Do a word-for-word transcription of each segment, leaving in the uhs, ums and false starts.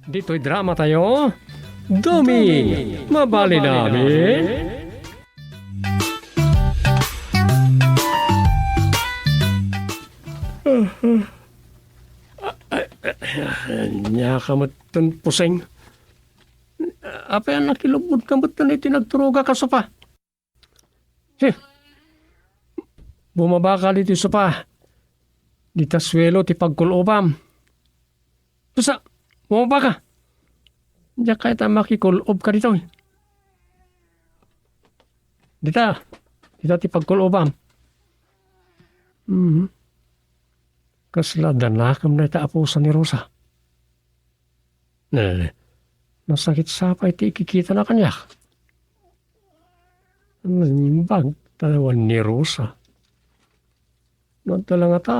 Ditoy drama tayo, Dumi, mabalin amin. Ania ka met ten, Puseng? Apay a nakilubbodka met ten iti nagturogak a sopa? He, bumabaka ditoy sopa. Dita suelo ti pagkul-obam. Pusa, bumabaka. Diak kayat a makikul-ob ka ditoy. Dita, dita ti pagkul-obam. Mhm. Kasla danakem dayta a pusa ni Rosa. Ne, nasakit sa pay ti ikikitana kaniak. Naimbag ta awan ni Rosa. No adda la ngata,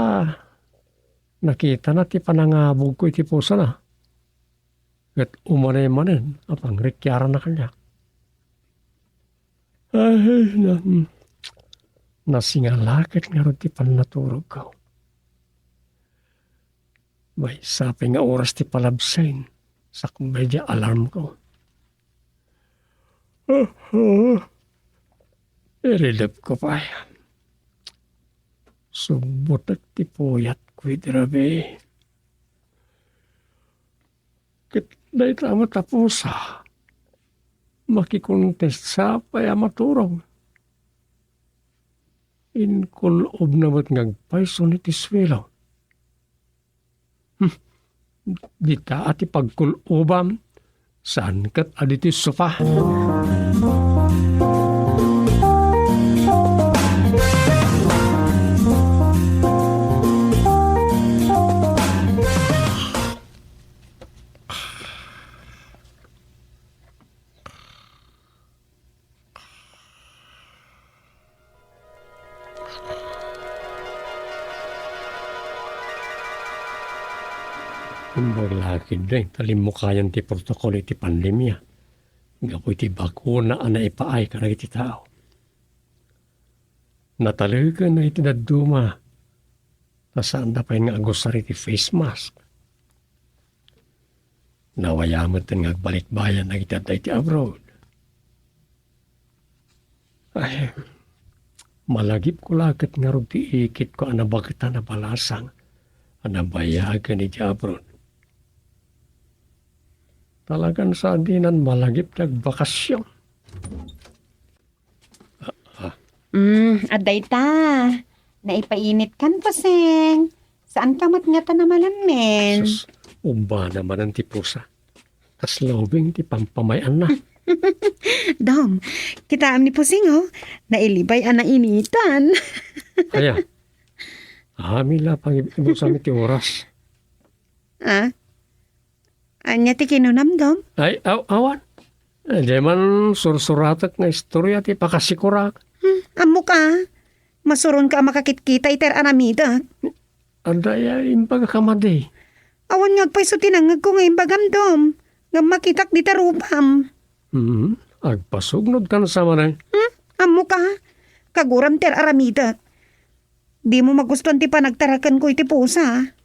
nakitana ti panangabugko iti pusana. Ket umanay manen a pangrikiaranna kaniak. Ay, na, hmm. Nasingalaket ngarud ti pannaturogko. Maysa pay nga oras ti palabsen, sakbay di alarmko. Iridepko pay. Subbotek ti puyatko idi rabii. Ket dayta met a pusa, makikontesta pay a maturog. Inkul-obna met nga agpayson iti suelo. Hmm. Dita a ti pagkul-obam, saan ket a ditoy sopa. Imbag la ketdi ta limmukayan ti protokol iti pandemia gapu iti bakuna a naipaay kadagiti tao. Natalekenna iti dadduma ta saanda pay nga agusar iti face mask. Nawaya met nga agbalikbayan dagiti adda iti abroad. Ay, malagipko la ket ngarud ti ikitko a nabaketan a balasang a nabayagen iti abroad. Talagan sa dinan malagip ti agbakasyon. Ah, ah. Mm, adda ita. Naipainitkan, Puseng. Saanka met ngata namalammen. Sus, ubbana manen ti pusa. Kasla ubing ti pampamay-anna. Dom, kitaem ni Puseng, oh. Nailibay a nainitan. Aya. Amin la pangibusam iti oras. Ah? Ania ti kinunam, Dom? Ay, aw-, awan. Eh, diay man sursuratek nga istoria ti pakasikurak. Hmm, ammok a. Masuronka a makakitkita iti ar-aramidek. Adda aya imbagak a madi? Awan nga agpayso ti nangngegko nga imbagam, Dom. Ngem makitak dita rupam. Hmm, agpasugnodkan sa manen. Hmm, ammok a. Kaguram ti ar-aramidek. Dimo magustuan ti panagtarakenko iti pusa.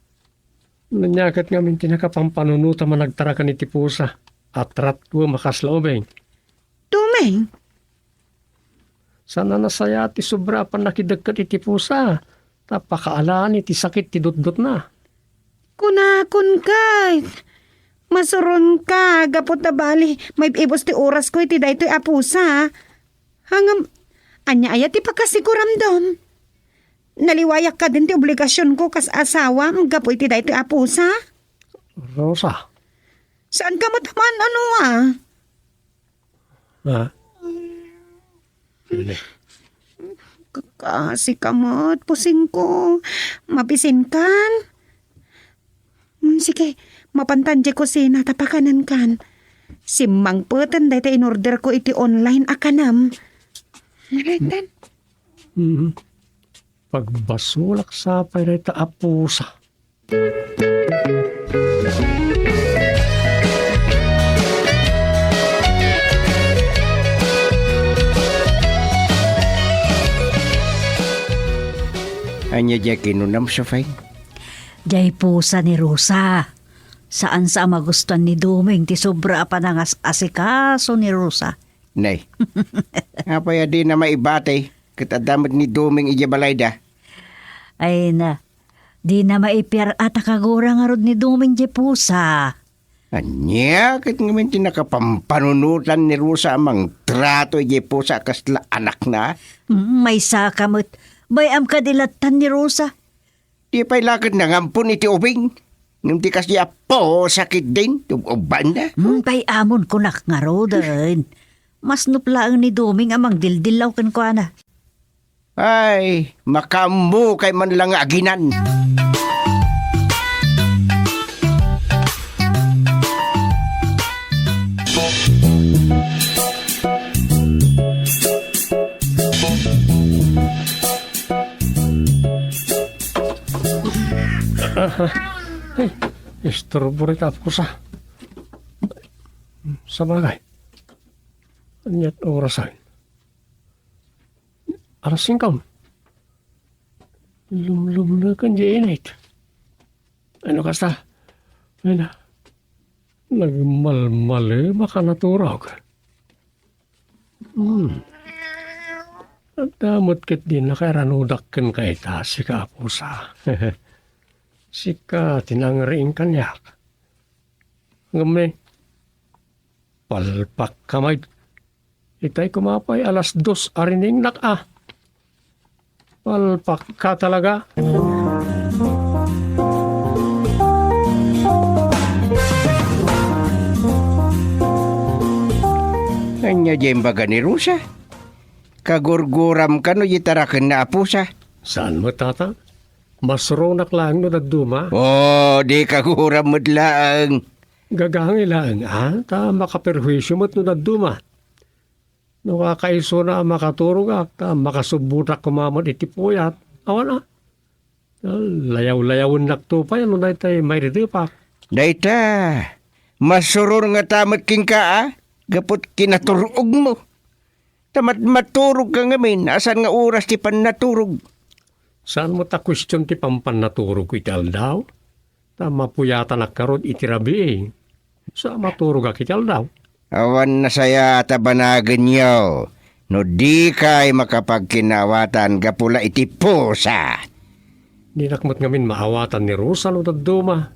Ania ket ngamin ti nakapampanunotam a nagtaraken iti pusa? Atratko a kasla ubing. Tumeng. Saan a nasayaat ti sobra a pannakidekket iti pusa, ta pakaalaen iti sakit ti dutdotna. Kunakon ket, masuronka gapu ta bali, maib-ibus ti orasko iti daytoy a pusa. Ngem, ania aya ti pakasikuram, Dom? Naliwayak kadin ti obligasionko kas asawam gapu iti daytoy a pusa? Rosa. Saanka met a maan-ano a? Ha? Kakasika met, Pusengko. Mabisinkan? Hmm, sige, mapantan diay kusina ta pakanenkan. Simmangpeten dayta inorderko iti online a kanem. Nalatan. Mhm. Pagbasolak sa pay dayta a pusa. Ania diay kinunam, Sofeng? Diay pusa ni Rosa. Saan sa a magustuan ni Doming ti sobra a panangas-asikaso ni Rosa. Nay. Apay a dina maibati ket adda met ni Doming idiay balayda? Ay na, dina maipiar-at a kagura ngarud ni Doming diay pusa. Ania ket ngamin ti nakapampanunotan ni Rosa a mangtrato idiay pusa a kasla anakna? Mm, maysaka met. Bay-am kadi lattan ni Rosa. Di pay la ket nangampon iti ubing. Ngem ti kasdiay a pusa ketdin, ub-ubbaenna. Hmm, bay-amon kunak ngaruden. Masnop laeng ni Doming a mangdildillaw kenkuana. Ay, makaammokay man la nga aginan. Ay, istorbo dayta a pusa. Sabagay. Ania't orasen? Alas singko. Lumlumneken diay init. Ano kasta? Ay na, nagmalmalem a kanaturog. Hmm. Adda met ketdi nakairanudak kenka ita, sika a pusa. Sika ti nangriing kaniak. Ngem ni, palpakka met. Itay koma pay alas dos a riningnak a. Palpakka talaga. Ania diay imbaga ni Rosa? Kagurguram kano diay tarakenna a pusa? Saan met, tata? Masuronak laeng no dadduma. Oh, di kaguram met laeng. Gagangay laeng, a, ta makaperhuisio met no dadduma. No kakaisuna a makaturogak, ta makasubbotak koma met iti puyat. Awan a. Layaw-layawennakto pay no daytay maididepak. Dayta, masuror ngata met kenka a, gapu ti kinatur-ogmo. Ta mat-, maturogka ngamin, a saan nga oras ti pannaturog? Saan met a kuestion ti pampannaturogko iti aldaw? Ta mapuyatanak ngarud iti rabii. Sa maturogak iti aldaw. Awan nasayaat a banagenyo no dikay makapagkinnaawatan gapu la iti pusa. Dinak met ngamin maawatan ni Rosa no dadduma.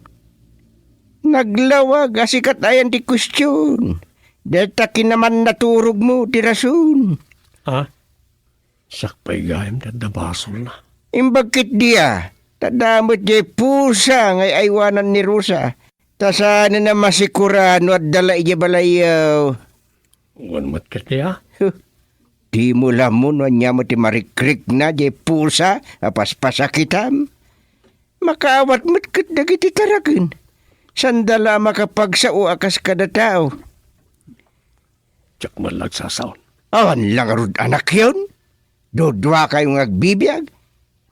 Naglawag a sika ti ayan ti kuestion. Dayta kinamannaturogmo ti rason. Ha? Siak pay gayam ti adda basolna. Imbag ketdi a, ta adda met diay pusa nga ay-aywanan ni Rosa. Ta saanen a masikura no adda la idiay balayyo. Wen met ketdi a. Huh. Dimo la ammo no ania met ti marikrikna diay pusa a paspasakitam. Makaawat met ket dagiti taraken. Saanda la a makapagsao a kas kada tao. Diak man la agsasaon. Awan la ngarud anakyon? Duduakayo nga agbibiag?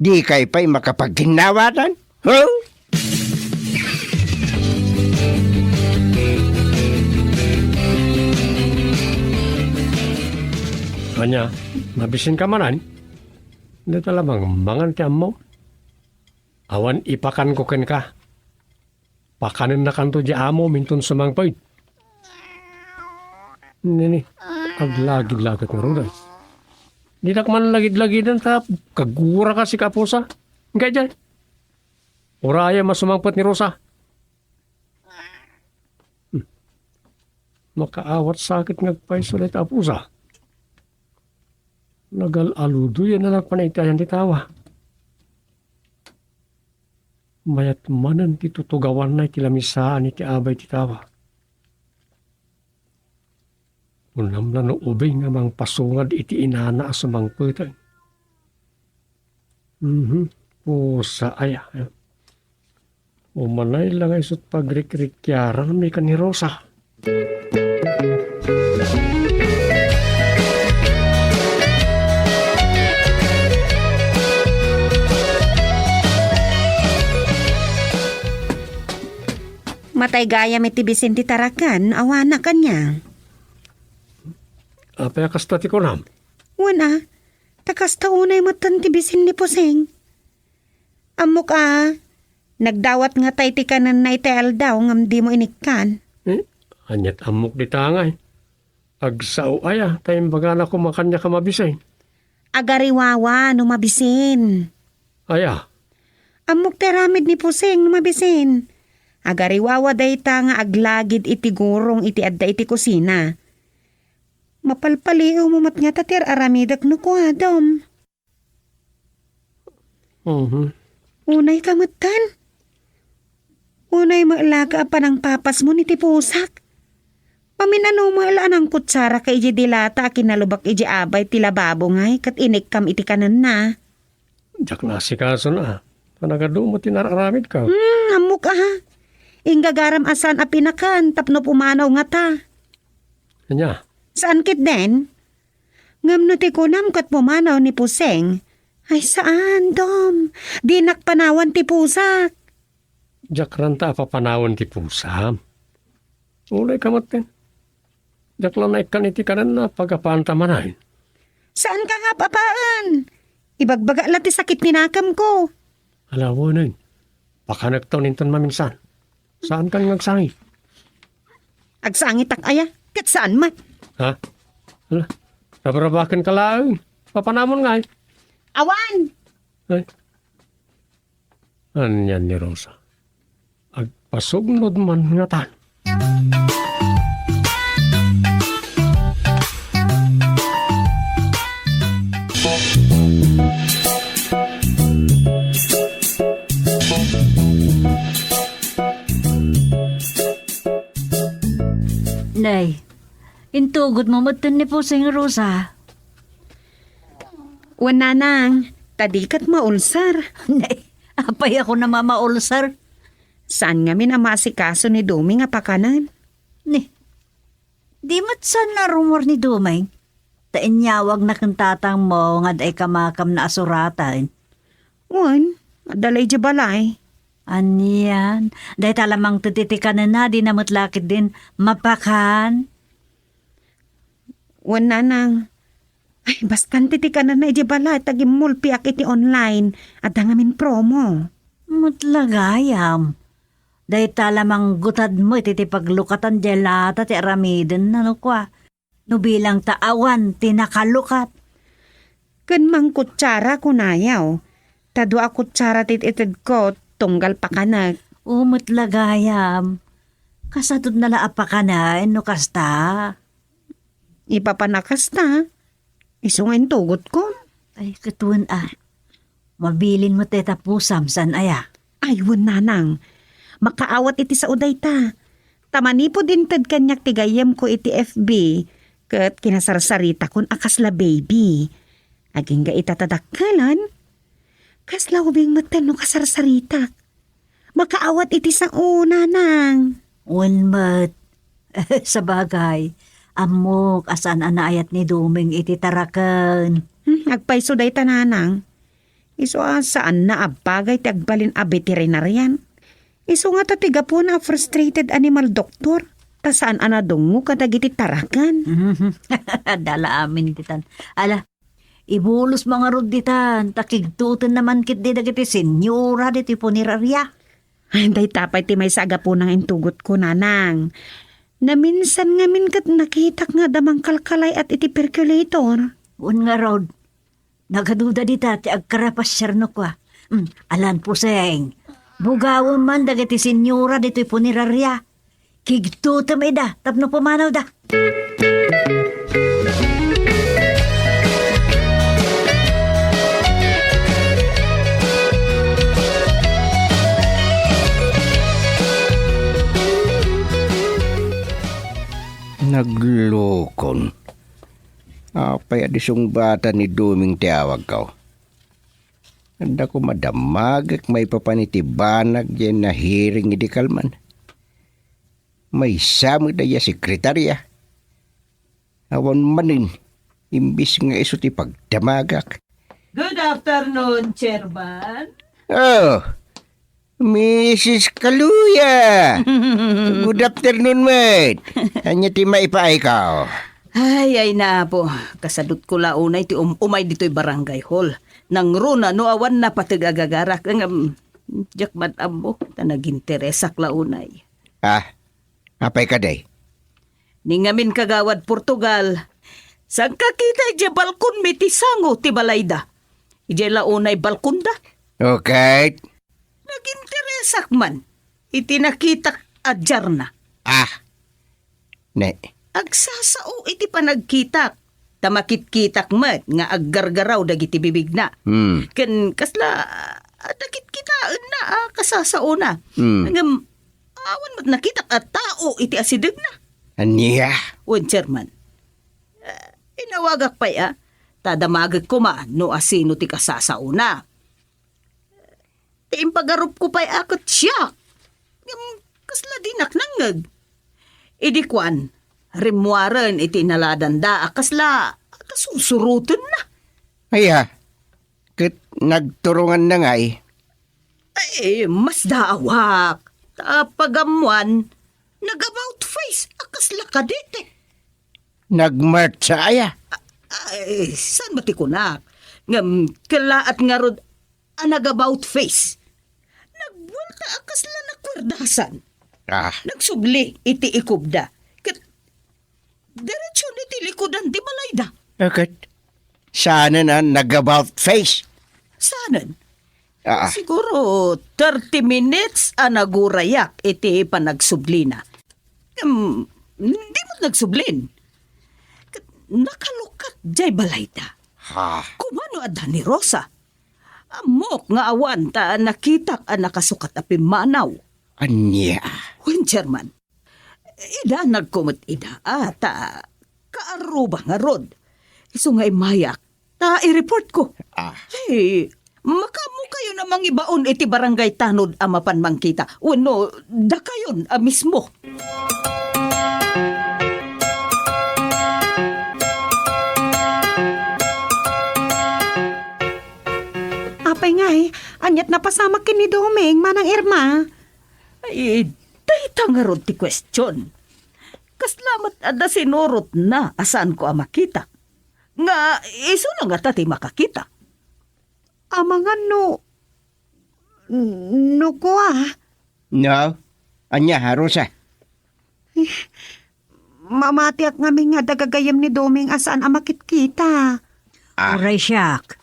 Dikay pay makapagkinnaawatan? Huh? Ania, mabisinka manen? Dita la mangmangan ti ammom? Awan ipakanko kenka. Pakanennakanto diay amom inton sumangpet. Nini, aglagid la ket ngarud. Dinak man lagid-lagiden ta kaguraka, sika a pusa. Inkay diay. Urayem a sumangpet ni Rosa. Hmm. Makaawat sakit nga agpayso dayta a pusa. Nagal-aludoyen a nagpanaitayan ti tawa. Mayat manen ti tutugawanna iti lamisaan iti abay ti tawa. Kunam la no ubing a mangpasungad iti inana a sumangpeten. Mhm. Pusa aya. Umanay la nga isut pagrikrikiaranmi ken ni Rosa. Matay gayam iti bisin ti taraken, awanak ania? Apay a kasta ti kunam? Wen a, ta kasta unay metten ti bisin ni Puseng. Ammok a, Nagdawat ngata iti kanenna itay aldaw ngem dimo inikkan. Eh, ania't ammok dita ngay? Agsao aya ta imbagana koma kaniak a mabisin? Agariwawa no mabisin. Aya? Ammok ti aramid ni Puseng no mabisin. Agariwawa dayta nga aglagid iti gurong iti adda iti kusina. Mapalpaliiwmo met ngata ti ar-aramidek no kuadam. Mhm. Unayka metten? Unay met la ka a panangpapasmon iti pusak? Mamin-ano met la a nangkutsaraka idiay dilata a kinalubak idiay abay ti lababo ngay ket inikkam iti kanenna? Diak naasikason a. Panagadu met ti nar-aramidka. Hmm, ammok a. Inggagaram a saan a pinakan tapno pumanaw ngata. Ania? Saan ketdin? Ngem no ti kunam ket pumanaw ni Puseng, ay saan, Dom. Dinak panawan ti pusak. Diak ranta a papanawan ti pusam. Unayka metten. Diak la naikkan iti kanenna, pagapanta manen. Saanka nga ap-apaen? Ibagbaga la ti sakit ni nakemko. Ala, wen. Pakanekto inton maminsan. Saankan nga agsangit? Agsangitak aya? Ket saan met. Ha? Ala, rabrabakenka laeng. Papanamon ngay? Awan! Ay. Anian ni Rosa? Agpasugnod man ngatan. Nay, intugotmo metten ni Puseng, Rosa? Wen, nanang, ta di ket maulsar. Nay, apay a kunam a maulsar? Saan ngamin a maasikaso ni Doming a pakanen? Ni, di met saan a rummuar ni Doming? Ta inyawagna ken tatangmo nga adda ikamakam a suraten. Wen, adda la idiay balay. Anian, dayta la mangted iti kanenna, dina met la ketdin mapakan. Wen, nanang. Ay, bastan ti kanenna idiay balay, ta gimmulpiak iti online. Adda ngamin promo. Met la gayam. Dayta la manggutadmo iti ti paglukatan diay lata ti aramidenna, no kua. No bilang ta awan ti nakalukat. Ken mangkutsara, kunayaw. Ta dua a kutsara ti itedko, tunggal pakanek. O, met la gayam. Kasadutna la a pakanen no kasta. Ipapan a kasta, isu nga intugotko. Ay, ket wen a. Mabilin met dayta pusam, saan aya? Ay, wen, nanang. Makaawat iti sao dayta. Ta manipud inted kaniak ti gayyemko iti F B, ket kinasarsaritakon a kasla baby. Agingga ita ta dakkelan, kasla ubing metten no kasarsaritak. Makaawat iti sao, nanang. Wen met. Sabagay, ammok a saan a naayat ni Doming iti taraken. Hmm, agpayso dayta, nanang. Isu a saanna a bagay ti agbalin a veterinarian. Isu ngata ti gapuna a frustrated animal doctor, ta saan a nadungngo kadagiti taraken. Adda la amin ditan. Ala, ibulosmo ngarud ditan, ta kigtotenna man ketdi dagiti senyora ditoy puneraria. Ay, dayta pay ti maysa a gapuna nga intugotko, nanang. Naminsan ngamin ket nakitak nga adda mangkalkalay-at iti percolator. Wen ngarud, nagaduda dita ti agkarapasiar no kua. Hmm, alan, Puseng. Bugawem man dagiti senyora ditoy puneraria. Kigtotem ida tapno pumanawda. Naglukon. Apay a di sungbatan ni Doming ti awagko? Adda koma damagek maipapan iti banag diay nahiring idi kalman. Maysa met aya sekretaria. Awan manen, imbes nga isu ti pagdamagak. Good afternoon, Chairman. Oh, Missus Kaluya! Good afternoon met. Ania ti maipaayko? Ay, ay na, Apo. Kasadutko la unay ti um-, umay ditoy barangay hall. Nangruna no awan napateg a gagarak. Ngem, Diak man ammo, ta naginteresak la unay. Ah, apay kadi? Ni ngamin, Kagawad Portugal, saan ka kita idiay balkonmi ti sango ti balayda? Idiay la unay balkonda? Okay. Naginteresak man iti nakitak a diarna. Ah, ne. Agsasao iti panagkitak, ta makitkitak met nga aggargaraw dagiti bibigna. Hmm. Ken kasla, ah, nakitkitaenna a kasasaona. Hmm. Ngem, awan met nakitak a tao iti asidegna. Ania? Wen, Chairman. Ah, inawagak pay, ah, ta damagek koma no asino ti kasasaona. Ti impagarupko pay a ket siak. Ngem kasla dinak nangngeg. Idi kuan, rimmuaren iti inaladanda a kasla kasusurotenna. Aya, ket nagturonganna ngay? Ay, masdaawak. Ta pagammuan, nag-about face a kasla kadite. Nagmartsa aya? Ay, saan met ti kunak? Ngem, kellaat ngarud a nag-about face. Nagbuelta a kasla nakuerdasan. Ah. Nagsubli iti ikubda. Ket diretso iti likudan ti balayda. Ket saanen a nag-about face? Saanen? Ah. Siguro thirty minutes a nagurayak iti panagsublina. Em, di met nagsublin. Ket nakalukkat jay balayda. Ha? Kumano adda ni Rosa? Ammok nga awan ta nakitak a nakasukat a pimmanaw. Ania? Wen, Chairman. Idanagko met ida, a, ta kaarruba ngarud. Isu nga immayak, ta i-report ko. Ah. Hey, makaammokayon a mangibaon iti barangay tanod a mapan mangkita, wenno dakayon a mismo. Apay ngay, aniat napasamak ken ni Doming, Manang Irma? Ay, dayta ngarud ti question. Kasla met adda sinurotna a saanko a makita. Nga, isuna ngata ti makakita. Amangan no, no kua? No? Ania, Rosa? Mamatiak ngamin nga adda gagayyem ni Doming a saan a makitkita. Ah. Uray siak.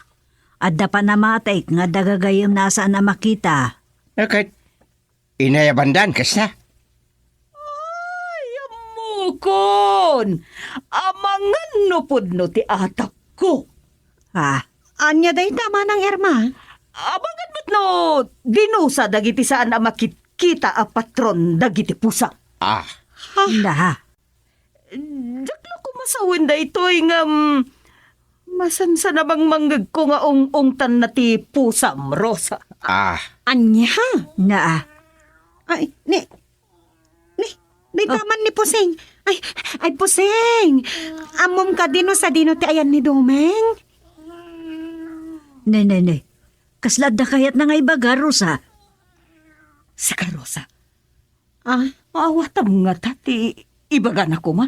Adda panamatik nga adda gagayyemna a saan a makita. Ket inayabandan kasta? Ay, ammokon! Amangan no pudno ti atapko. Ah. Ania dayta, Manang Irma? Amangan met no dinusa dagiti saan a makitkita a patron dagiti pusa. Ah. Ha? Inda, ha? Diak la koma sawen daytoy ngem masansan a mangmangngegko nga ung-ungtanna ti pusam, Rosa. Ah. Ania? Naa. Ay, ni, ni, ni taman ni Puseng. Ay, ay, Puseng. Ammom kadi no sadino ti ayan ni Domeng? Ne, ne, ne. Kasla adda kayatna nga ibaga, Rosa? Sika, Rosa. Ah? Maawatam ngata ti ibagana koma?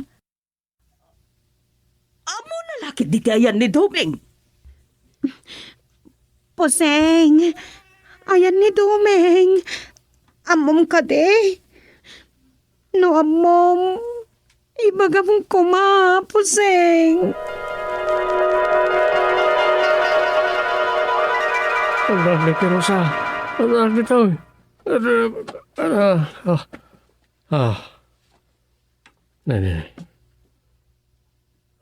Ammona la ketdi ti ayan ni Doming? Puseng, ayan ni Doming. Ammom kadi? No ammom, ibagam koma, Puseng. Ang dami, Rosa. Ang dami to. Ano, ano, ah, ah. Ah. Nene.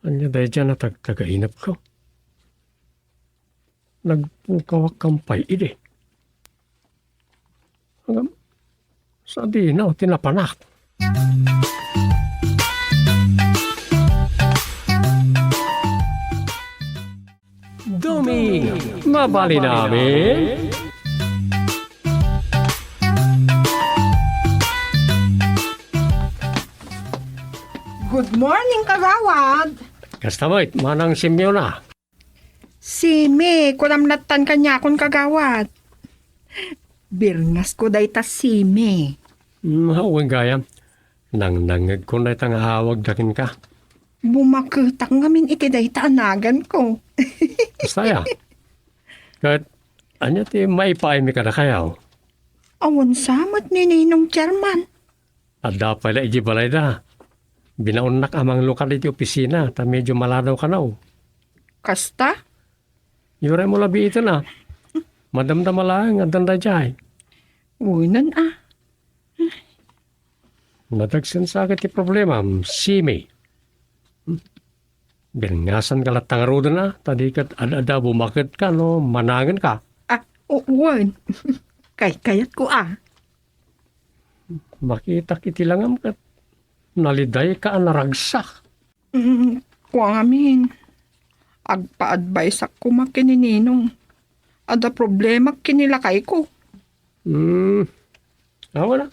Ania daydiay a tagtagainepko? Nagpukawak pay idi. Ngem, sadino ti napanak? Doming, mabalin amin? Good morning, Kagawad. Kasta met, Manang Simeona. Simi, kunam lattan kaniakon, Kagawad. Birngasko dayta simi. Mm, wen gayam. Nangnangngegkon dayta nga awagda kenka. Bumaketak ngamin iti dayta a naganko. Kasta aya? Ket ania ti maipaaymi kadakayo? Awan sa met ni Ninong Chairman. Adda pay la iti balayda. Binaonnak a manglukad iti opisina ta medyo maladaw kano. Kasta? Uray mo la biiten a. Madamdama laeng addan daydiay. Unan a. Nadagsen sa ket ti problemam, Simi. Binangasanka latta ngaruden a, ta di ket ad-adda bumaketka no manangenka. Ah, u-, wen. Kaykayatko a. Makitak iti langam ket nalidayka a naragsak. Mm, kua ngamin, agpa-adviseak koma ken ni Ninong. Adda problemak ken ni lakayko. Hmm. Awan a.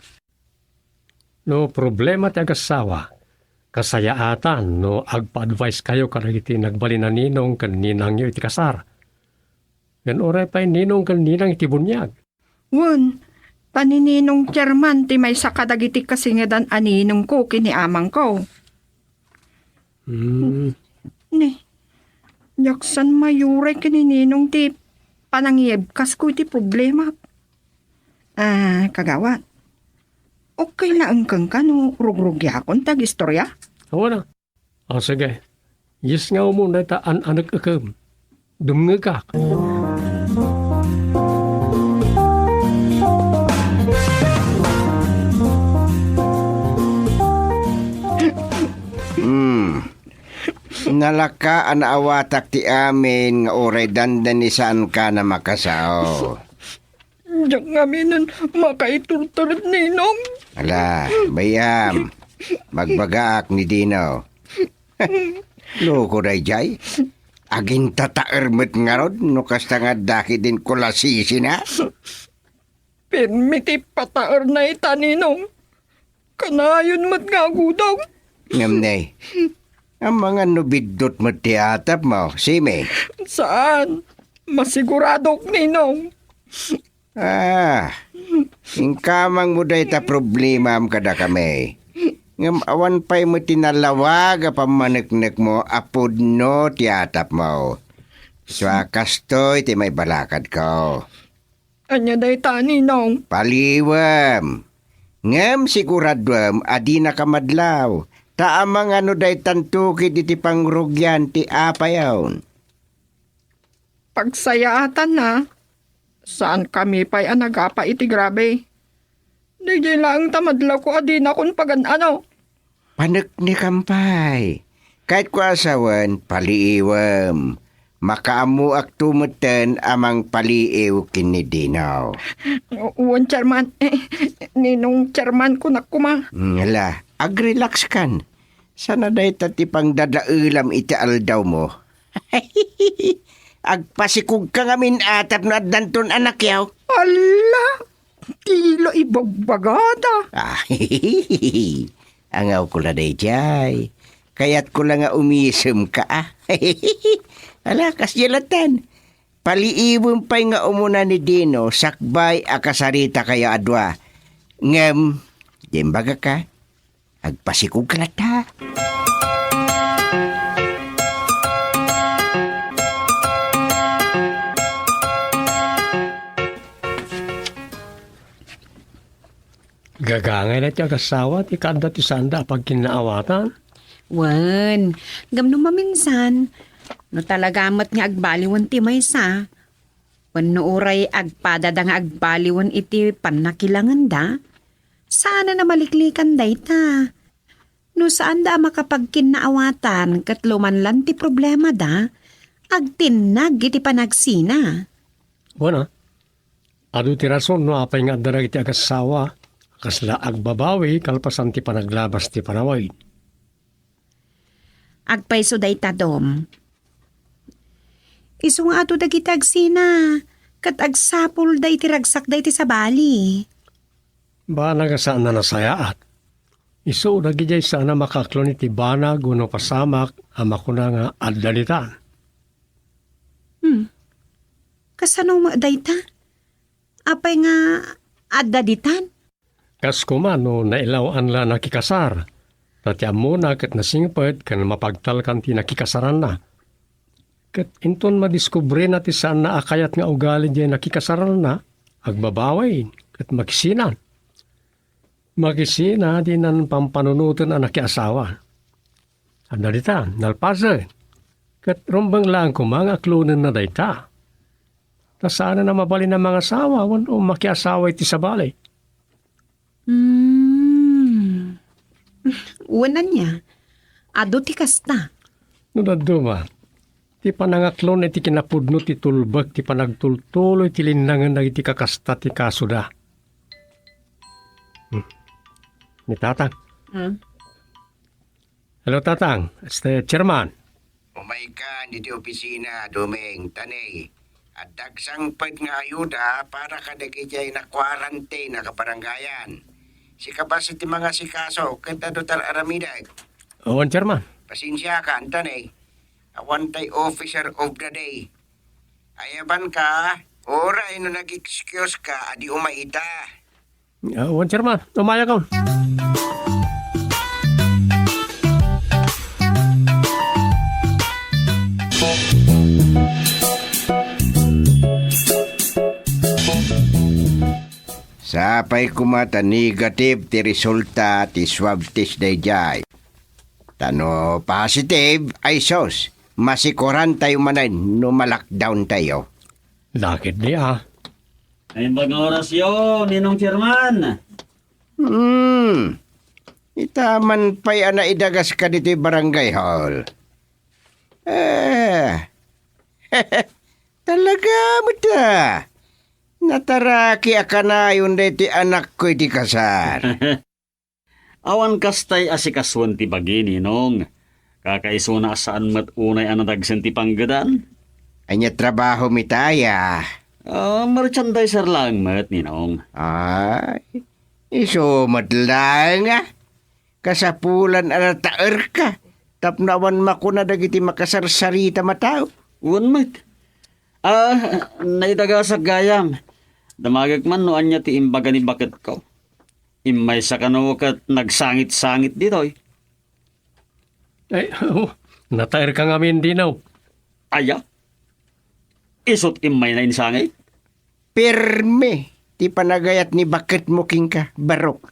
No problema ti agassawa, kasayaatan no agpa-advise kayo kadagiti nagbalin a ninong ken ninangyo iti kasar. Ken uray pay ninong ken ninang iti buniag. Wen, ta ni Ninong Chairman ti maysa kadagiti kasingedan a ninongko ken ni amangko. Hmm. Ni, diak san mayuray ken ni Ninong ti panangibkasko iti problemak. Ah, kagawad. Okay laeng kenka no rugrugiakon ti agistorya? Awan a. O, sige. Yes nga umuna ta an-anek-ekem. Dumngegak. Hmm. Nalaka a naawatak ti amin nga uray dandani saanka a makasao. Diak ngaminen makaiturtured, Ninong. Ala, bay-am. Magbagaak ni Dino. Loko daydiay. Agintataer met ngarud no kasta nga adda ketdin kulasisina. Pirmi ti pataerna ita, Ninong. Kanayon met nga agudong. Ngem ne, amangan no biddut met ti atapmo, Simi? Saan. Masiguradok, Ninong. Ah, inkamangmo dayta problemam kadakami. Ngem awan pay met ti nalawag a pammaneknekmo a pudno ti atapmo. Sua kastoy ti maibalakadko. Ania dayta, Ninong? Paliiwem. Ngem siguraduem a dinaka madlaw, ta amangan no daytan tukit iti pangrugian ti apayon. Pagsayaatanna, saankami pay a nagapa iti grabe. Daydiay laeng ta madlawko a dinakon pagan-ano. Paneknekam pay. Kayatko a sawen, paliiwem. Makaammoakto metten a mangpaliiw ken ni Dino. Wen, Chairman. Ninong Chairman, kunak koma. Mm, ala, agrelaxkan. Sana dayta ti pangdadaelam iti aldawmo. Agpasikogka ngamin a tapno addanton anakyo. Alla! Ti la ibagbagada. Ah, angawko la daydiay. Kayatko la nga umisemka, a. Ala, kasdiay lattan. Paliiwem pay nga umuna ni Dino sakbay a kasaritakayo a dua. Ngem, di imbagaka, agpasikogka latta. Gagangay daytoy agassawa ti kaadda ti saanda a pagkinnaawatan. Wen, ngem no maminsan, no talaga met nga agbaliwen ti maysa, wenno uray agpadada nga agbaliwen iti pannakilangenda, saanen a maliklikan dayta. No saanda a makapagkinnaawatan ket lumanlan ti problemada, agtinnag iti panagsina. Wen a, adu ti rason no apay nga adda dagiti agassawa a kasla agbabawi kalpasan ti panaglabas ti panawen. Agpayso dayta, Dom. Isu nga adu dagiti agsina, ket agsapulda iti ragsakda iti sabali. Banag a saan a nasayaat. Isu dagidiay saan a makaaklon iti banag wenno pasamak a makuna nga adda ditan. Hmm. Kasano met dayta? Apay nga adda ditan? Kas koma no nailaw-an la nakikasar, ta ti ammona ket nasingpet ken mapagtalkan ti nakikasaranna. Ket inton madiskubrina ti saanna a kayat nga ugali diay nakikasaranna, agbabawi. ket makisina. Makisina dinan pampanunoten a nakiasawa. Adda dita, nalpasen. Ket rumbeng laeng koma nga aklonenna dayta. Ta saanen a mabalin a mangasawa wenno makiasawa iti sabali. Hmm. Wen ania? Adu ti kasta. No dadduma, ti panangaklon iti kinapudno ti tulbek ti panagtultuloy ti linnangen dagiti kakasta ti kasoda. Hmm. Ni Tatang. Hmm? Hello, Tatang. Este, Chairman. Umaykan iti opisina, Doming, ta ne, adda agsangpet nga ayuda para kadagiti ay na-quarantine a kabarangayan. Sika basta ti mangasikaso ket adu ti ar-aramidek. Wen, Chairman. Pasensiakan, ta ne, awan tay officer of the day. Ayabanka, uray no nag-excuse ka, adi umay ita. Ah, wen, Chairman. Umayakon. Sapay koma ta negative ti resulta ti swab test daydiay. Ta no positive, ay sus, masikurantayo manen no ma-lockdowntayo. Dakit di, ah. Naimbag nga orasyo, Ninong Chairman. Hmm. Ita man pay a naidagas ka ditoy barangay hall. Eh. Talaga met a. Nataraki a kanayon daytoy anakko iti kasar. Awan kastay asikasuen ti bagi, Ninong. Kakaisuna a saan met unay a nadagsen ti panggedan. Ania trabahom ita, aya? Ah, merchandiser laeng met, Ninong. Ay, isu met laeng, a. Kasapulan a nataerka tapno awan makuna dagiti makasarsarita a tao. Wen met. Ah, naidagasak gayam. Damagek man no ania ti imbaga ni baketko. Immaysa kano ket nagsangit-sangit ditoy. Ay, oh, nataerka ngamin, Dino. Aya? Isut' immayna insangit? Pirme ti panagayat ni baketmo kenka, Barok.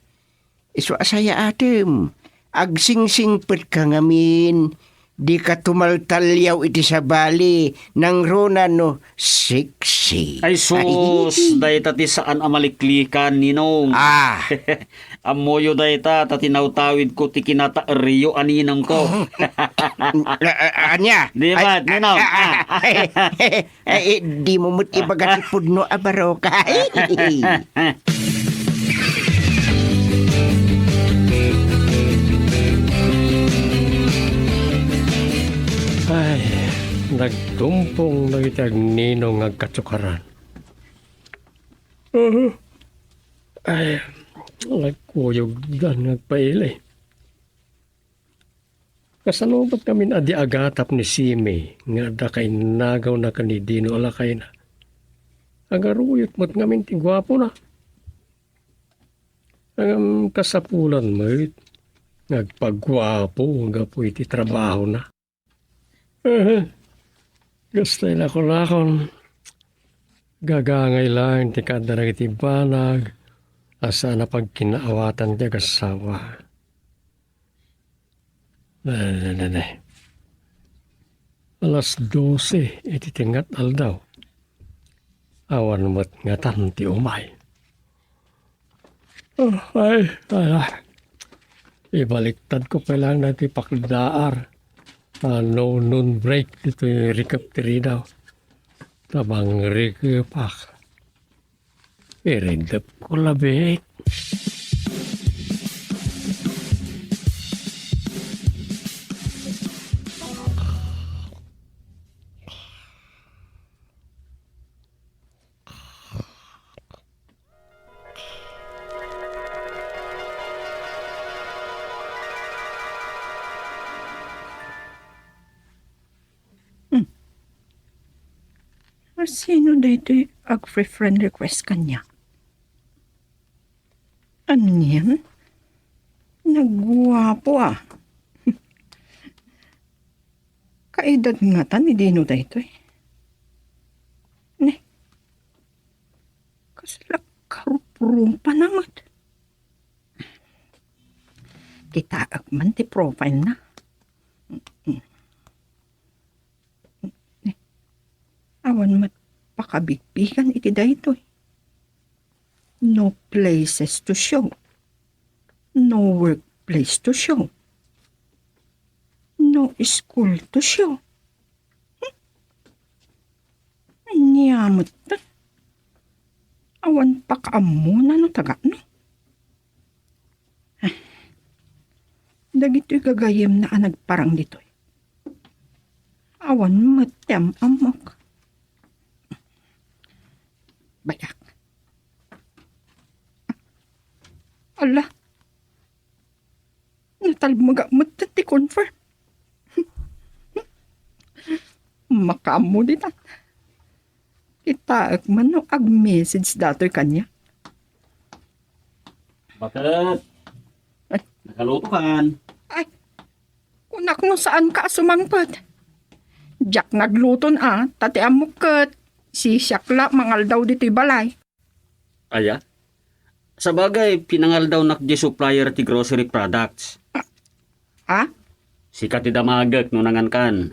Isu a sayaatem, agsingsingpetka ngamin, dika tumaltaliaw iti sabali, nangruna no sexy. Ay sus, dayta ti saan a maliklikan, Ninong. Ah. Ammoyo dayta, ta tinawtawidko ti kinataeryo a ninongko. A-, a-, ania? Di ba, Ninong? Ah. Ay, eh, di mo met ibaga ti pudno a barok. Ay, nagtumpong dagiti agninong nga agkatsukaran. Ay, nagkuyogdan nga agpaili. Kasano met ngamin a di agatap ni Simi nga adda kainnagawna ken ni Dino a lakayna? Agaruyot met ngamin ti guapona. Ngem kasapulan met nga agpaguapo gapu iti trabahona. Aha. Gastoy lakolakon. Gagangay laeng ti kaadda dagiti banag a saan a pagkinaawatan ti agassawa. Alas dose iti tengnga aldaw. Awan met ngatan ti umay. Ah, ay, ala. Ibaliktadko pay laeng dagiti pakdaar a no noon break ditoy rikep ti ridaw. Ta mangrikepak. Iridepko labi. Hmm. Sino daytoy agfre-friend request kaniak? Anian? Nagguapo, ah. Kaedad ngata ni Dino daytoy? Ne. Kasla karupo. Rumpana met. Kitaek man ti profile na. Awan met pakabigbigan iti daytoy. No places to show. No workplace to show. No school to show. Hmm? Ania met ta? Awan pakaammona no taga no. Ah, dagitoy gagayyemna a nagparang ditoy. Awan met ti am-ammok. Bayak. Ala, natalmagak met ti confirm. Makaammo ditan. Kitaek man no ag-message datoy kaniak. Bakit? Ay. Nakaluto kan? Ay, kunak no saanka a sumangpet. Diak nagluton a, ta ti ammok ket sisiak la mangaldaw ditoy balay. Aya? Sabagay, pinangaldawnak di supplier ti grocery products. Ha? Sika ti damagek no nangankan.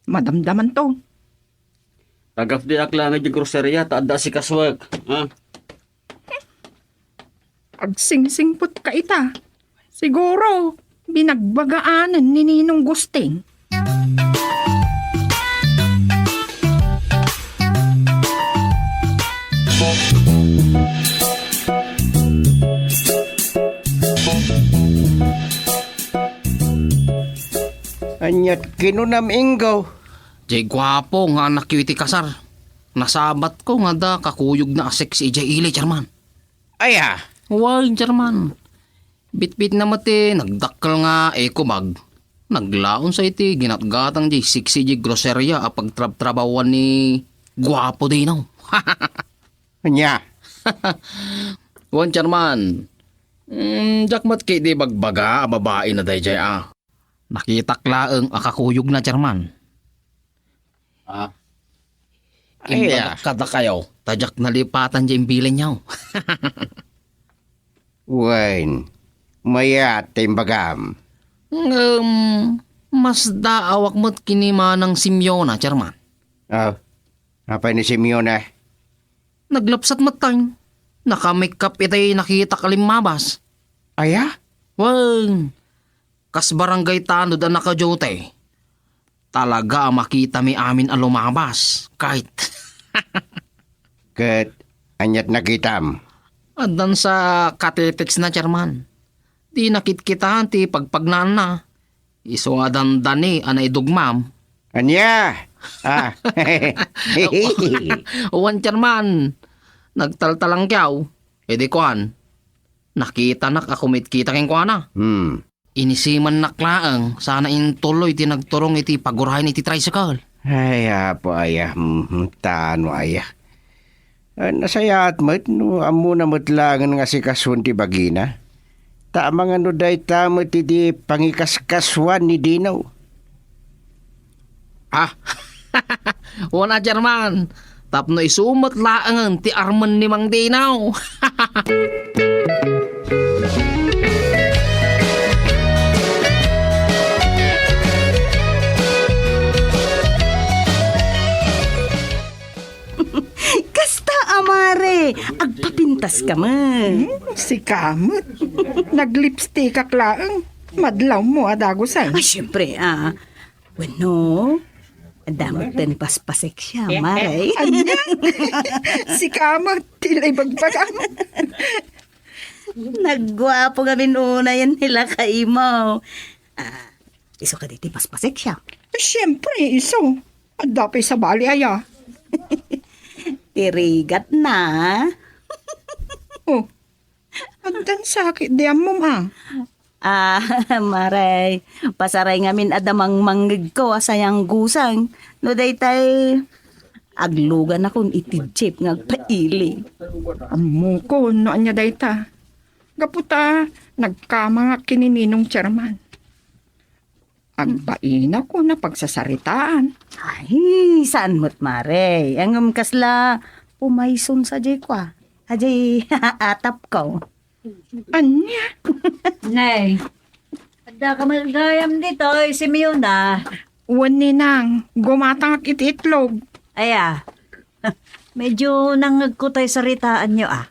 Madamdaman to. Tagapdiak lang di groceria ta adda sikasuek. Ha? Agsingsingpet ka ita. Siguro, binagbagaanen ni Ninong Gusting. Aniat kinunam, Inggaw? Jay guapo nga anakyo iti kasar. Nasabatko nga adda kakuyogna a sexy idiay ili, Chairman. Aya? Wen, Chairman. Bitbitna met ti nagdakkel nga eco bag. Naglaonsa iti ginatgatang di siksi di groceria a pagtrabtrabawan ni guapo dinaw. Ania? Wen, Chairman. Mm, diak met ketdi bagbaga a babaina daydiay a. Nakitak laeng a kakuyogna, Chairman. Ah. Ay, imbagak ah. Kadakayo, ta diak nalipatan di imbilinyo. Wen, mayat ti imbagam. Ngem, masdaawak met ken ni Manang Simeona, Chairman. Ah, apay ni Simeona? Naglapsat met tay. Naka-makeup itay nakitak a limmabas. Aya? Wen, kas barangay tanod a naka-duty. Talaga a makitami amin a lumabas, kayat. Ket aniat nakitam? Addan sa kateteksna, Chairman. Di nakitkitaan ti pagpagnaanna. Isu a dandani a naidugmam. Ania? Ah. Wen, Chairman. Nagtaltalangkaw. Idi kuan, nakitanak a kumitkita kenkuana. Hmm. Inisimannak laeng sana intuloy ti nagturong iti pagurayen iti tricycle. Ay, apo aya, mhm, tano aya. Ah, nasayaat met no ammona met laengen nga asikasuon ti bagina. Ta amangan no dayta met idi pangikaskasuan ni Dino. Ah, wen a, Chairman, tapno isu met laengen ti armen ni Mang Dinaw. Kasta, a mare, agpapintas ka met. Hmm, sika met. Naglipstickak laeng. Madlawmo a dagusen. Ay, siyempre, ah. Wenno, adda met ti paspasek siya, mare. Ania? Sika met, ti la ibagbagam. Nagguapo ngamin unay ni lakaymo. Ah, isu kadi ti paspasek siya? Eh, siyempre, isu. Adda pay sabali aya. Ti rigatna. Oh, addan sakit di ammom, ah. Ah, mare, pasaray ngamin a damangmangngegko a sayanggusang. No daytay, agluganakon iti jeep nga agpaili. Ammokon no ania dayta. Gapu ta nagkamangak ken ni Ninong Chairman. Agbainakon a pagsasaritaan. Ay, saan met, mare. Ngem kasla pumayson sadiay kua. Adiay atapko. Ania? Nay, adda ka met gayam ditoy, Simeona. Wen, ninang, gumatangak iti itlog. Aya, medyo nangngegko tay saritaanyo, ah.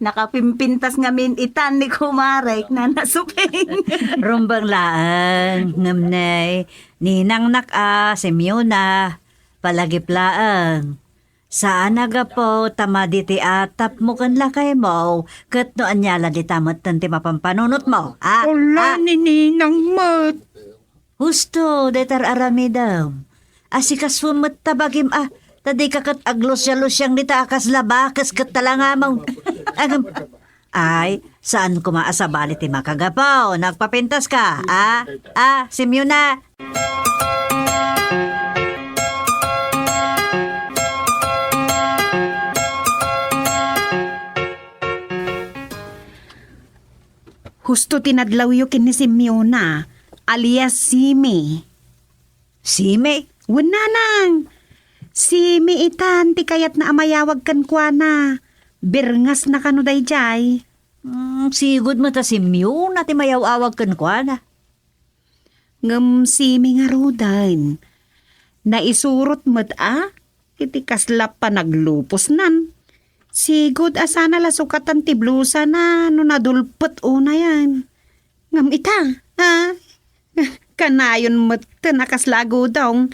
Nakapimpintas ngamin itan ni kumarek na nasuping. Rumbeng laeng, ngem nay, ninangnak a, Simeona, palagip laeng. Saan a gapu ta madi ti atapmo ken lakaymo, ket no ania la dita metten ti mapampanunotmo, ah? Ala, ah, ni ninang met. Husto, dayta aramidem. Asikasuem met ta bagim, ah, ta dika ket aglusialusiang dita a kasla bakes ket talangamon. Agam-, ay, saan koma a sabali ti makagapu. Nagpapintas ka, ah? Ah, Simeona. Husto ti nadlawyo ken ni Simeona, alias Simi. Simi? Wen, nanang. Simi itan ti kayatna a mayawag kenkuana. Birngasna kano daydiay. Mm, sigud met a Simeona ti mayaw-awag kenkuana. Ngem Simi ngaruden, naisurot met a iti kasla panaglupusnan. Sigud a sana la sukatan ti blusana no nadulpet unayen. Ngem ita, a? Kanayon metten a kasla agudong.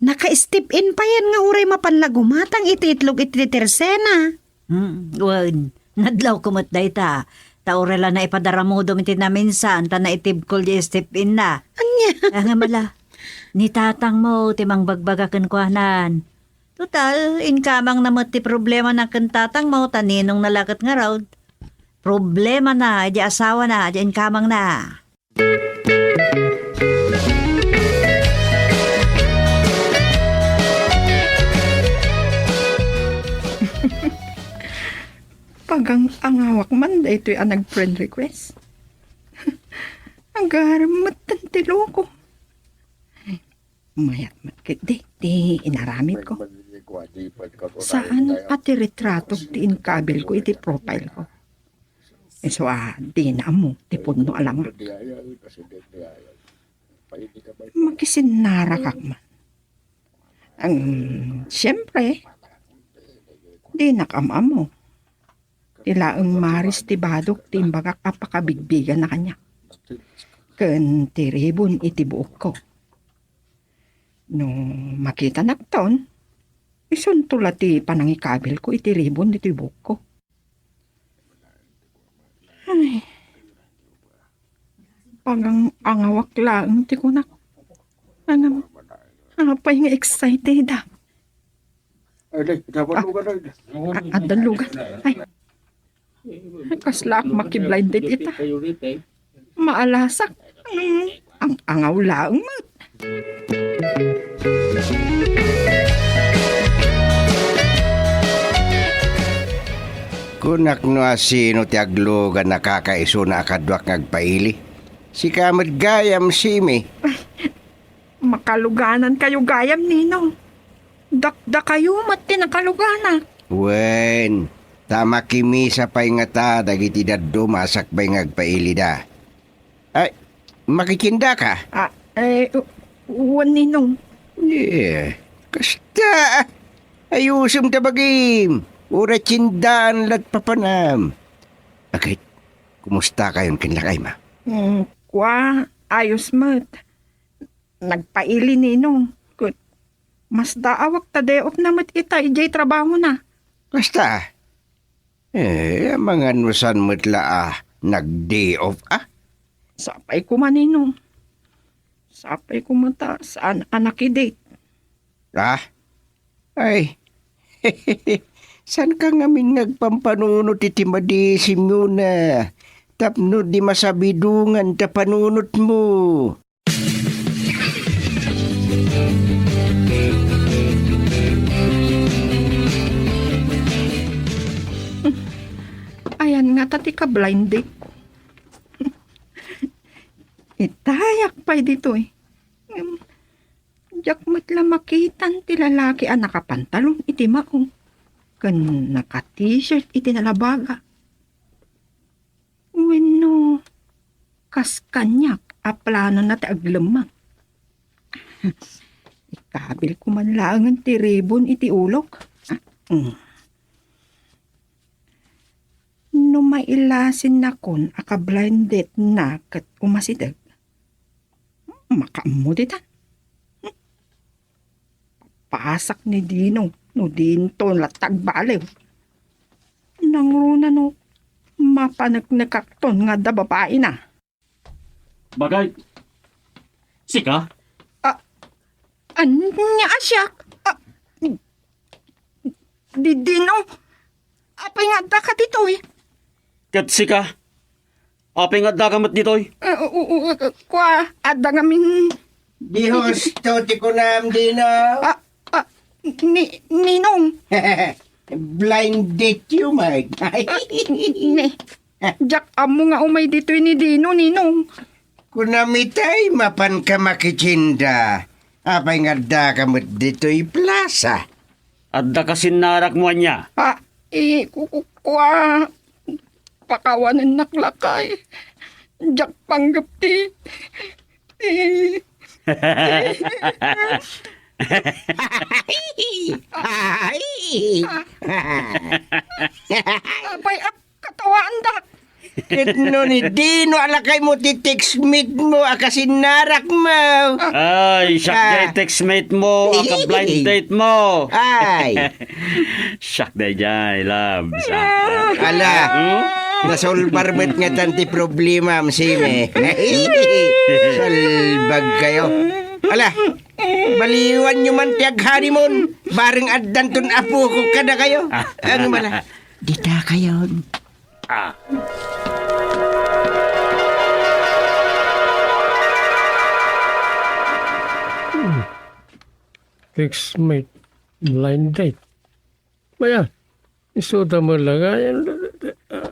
Naka-step in payen nga uray mapan la gumatang iti itlog iti tersena. Hmm, wen, nadlawko met dayta. Ta uray la naipadaramudom iti naminsan, ta naitibkol di step inna. Ania? Ah, nga mala, ni tatangmo ti mangbagbaga kenkuanan. Total, inkamangna met ti problemana ken tatangmo, ta ninongna la ket ngarud. Problemana, di asawana, di inkamangna. Pagang-angawak man daytoy a nag-friend request. Agarem metten ti loko. Mayat met ketdi ti inaramidko. Saan a ti retratok ti inkabilko iti profile ko. Isu a dina ammo ti pudno a langak. Makisinnarakak man. Ang, siyempre, dinak am-ammo. Ti laeng maris ti badok ti imbagak a pakabigbiganna kaniak. Ken ti ribon iti buokko. No makitanakton, isunto la ti panangikabilko iti ribon iti buokko. Ay, pagang-angawak laeng ti kunak. Ngem, apay nga excited, ah. Ay, day, dapat lugar, day. Ah, adda lugar. Ay. Ay, kasla ak makiblind date ita. Maalasak. Mm, ang angaw laeng met. Kunak no asino ti aglugan a kakaisuna a kaduak nga agpaili. Sika met gayam, Simi. Makaluganankayo gayam, Ninong. Dakdakayo met ti nakaluganak. Wen, ta makimisa pay ngata dagiti dadduma a sakbay nga agpailida. Ay, makitiendaka? Ah, eh, u-, wen, Ninong. Eh, kasta. Ayusem ta bagim. Uray tiendaan la't papanam. Agay, kumustakayon ken lakaymo? Mm, kua, ayos met. Nagpaili, Ninong. Ket masdaawak ta day off na met ita idiay trabahona. Kasta? Eh, amangan no saan met la a nag-day off, ah? Sapay koma, Ninong. Sapay koma ta saan a nakidate. Ah? Ay. Saanka ngamin nga agpampanunot iti madi, Simeona, tapno di masabidongan ta panunotmo. Ayan ngata ti ka-blind date. Itayak pay ditoy. Ngem, diak met la makitan ti lalaki a nakapantalon iti maong. ken naka-t-shirt iti nalabaga. Wenno, kas kaniak a planona ti aglemmang. Ikabilko man laengen ti ribon iti ulok. Ah, mm. No mailasinnakon a ka-blind date-na ket umasideg, makaammo ditan. Pasak ni Dino no dinto latta agbaliw. Nangruna no mapaneknekakton nga adda babaina. Bagay, sika? Ah, ania a siak? Ah, di, Dino, apay nga addaka ditoy? Ket sika? Apay nga addaka met ditoy? Ah, u-, u-, u-, kua, adda ngamin. Di husto ti kunam, Dino. Ah, ah, ni, Ninong. Blind date you, Mike. Ah, ni, diak ammo nga umay ditoy ni Dino, Ninong. Kunam itay, mapanka makitsinda. Apay nga addaka met ditoy plaza? Addaka sinnarakmo ania? Ah, i-, ku-, ku-, kua, pakawanennak lakay. Diak panggep ti, ti. Ay! Apay, ap-, katawaandak. Ket no ni Dino a lakaymo ti textmate mo a kasinnarakmo. Ay, siak Ah. jay textmate mo, a ka-blind date mo. Ay. Siak dayjay, loves, ah. Ala, Hmm? nasolbar met ngatan ti problemam, Sime. Salbag kayo. Ala, baliwan nyo man ti ag-honeymoon. Bareng addanton apoko kadakayo. Ah. Ano man, ah? Dita kayon. Ah. Hmm. Textmate, blind date. Maya, isuda mo lang, ay,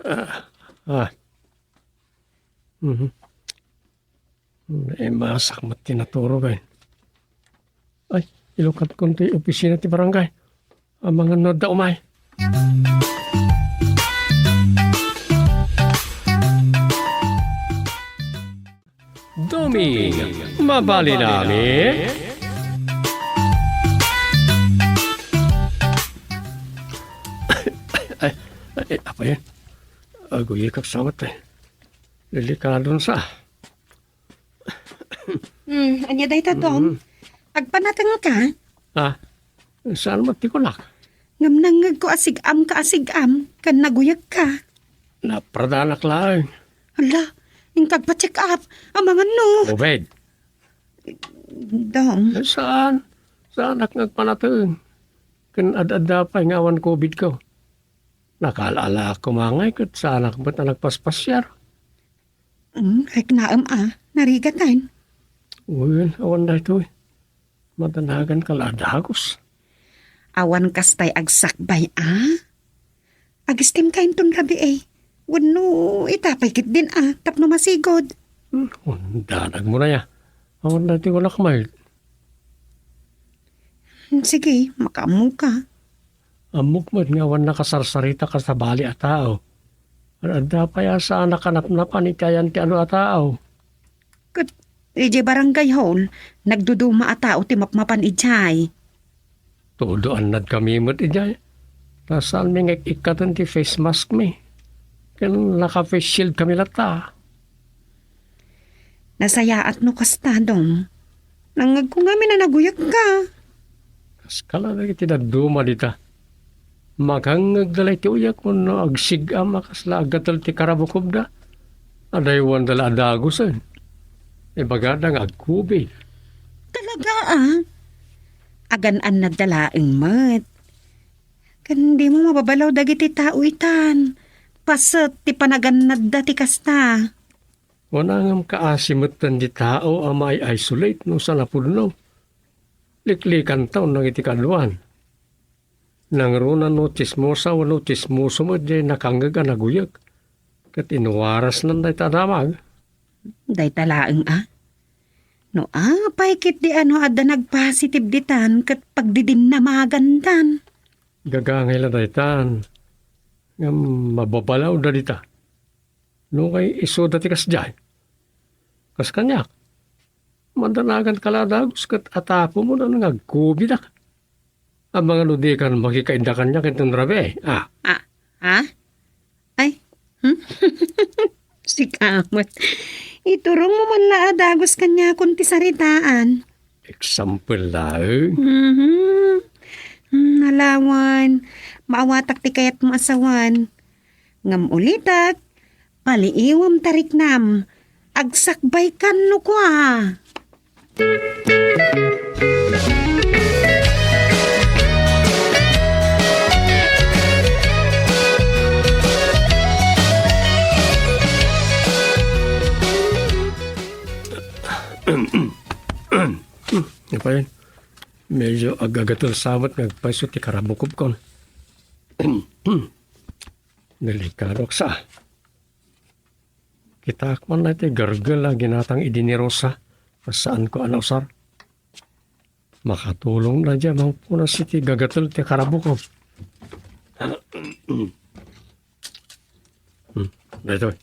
ah, ah. Mhm. Hmm, eh, masak met ti naturog, ay. Ay, ilukatkon ti opisina ti barangay. Amangan no adda umay. Doming, mabalin amin? Ay, ay, apa yan? Aguyekak sa mata. Delikadon sa. Hmm, ania dayta, Dom? Mm. Agpanatengka? Ah, saan met ti kunak? Ngem nangngegko a sig-amka a sig-am, ken naguyegka. Napradanak laeng. Hala, inka agpa-check up. Amangan no. Obed. Dom. Eh, saan? Saanak nga agpanateng. Ken ad-adda pay nga awan covid ko. Nakaal-alaak koma ngay ket saanak met a nagpaspasiar. Mm, riknaem a, narigatan. Wen, awan daytoy. Madanagan ka la a dagus. Awan kastay agsakbay a? Agistim ka inton rabii. Wenno ita pay ketdin a, tapno masigud. Hmm, danag mo na ya. Awan daytoy kunak met. Hmm, sige, makaammo ka. Ammok met nga awan nakasarsarita kas sabali a tao. Adda pay a saanak a napnapan iti ayan ti adu a tao. Ket idiay barangay hall, nagduduma a tao ti mapmapan idiay. Todo annad kami met idiay. Ta saanmi nga ik-ikkaten ti face mask mi. Ken naka-face shield kami latta. Nasayaat no kasta, Dom. Nangngegko ngamin a naguyegka. Kas kala dagiti dadduma dita. Makangngegda lay ti uyek wenno agsig-am a kasla aggatel ti karabukobda. Adaywanda la a dagusen. Ibagada nga agkubi. Talaga, ah? Agan-annadda laeng met. Ken dimo mababalaw dagiti tao itan. Paset ti panagannadda ti kasta. Wana ngem kaasi metten ti tao a mai-isolate no saan a pudno. Liklikantaon dagiti kaaduan. Nangruna no tsismosa wenno tsismoso met diay nakangngeg a naguyeg, ket inwarasnanda ita a damag. Dayta laeng a. No apay ketdi a no adda nagpositive ditan ket pagdidinnamagandan. Gagangay la daytan. Ngem mababalaw da dita. Nungay isuda ti kasdiay. Kas kaniak, madanagan ka la dagus ket atapomo nga agkubidak. Amangan no dikan makikainda kaniak inton rabii, a? A, ha? Ay, hmm? Sika met. Iturongmo man la a dagus kaniakon ti saritaan. Example laeng. Mhm. Hmm, alawan. Maawatak ti kayatmo a sawen. Ngem ulitek, paliiwem ta riknam. Agsakbaykan no kua. Apay, medyo agagatel sa met nga agpayso ti karabukobkon. Delikado sa. Kitaak man la ti gargel a ginatang idi ni Rosa, kas saanko a nausar. Makatulong na dia mangpunas iti gagatel ti karabukob. Hmm, daytoy.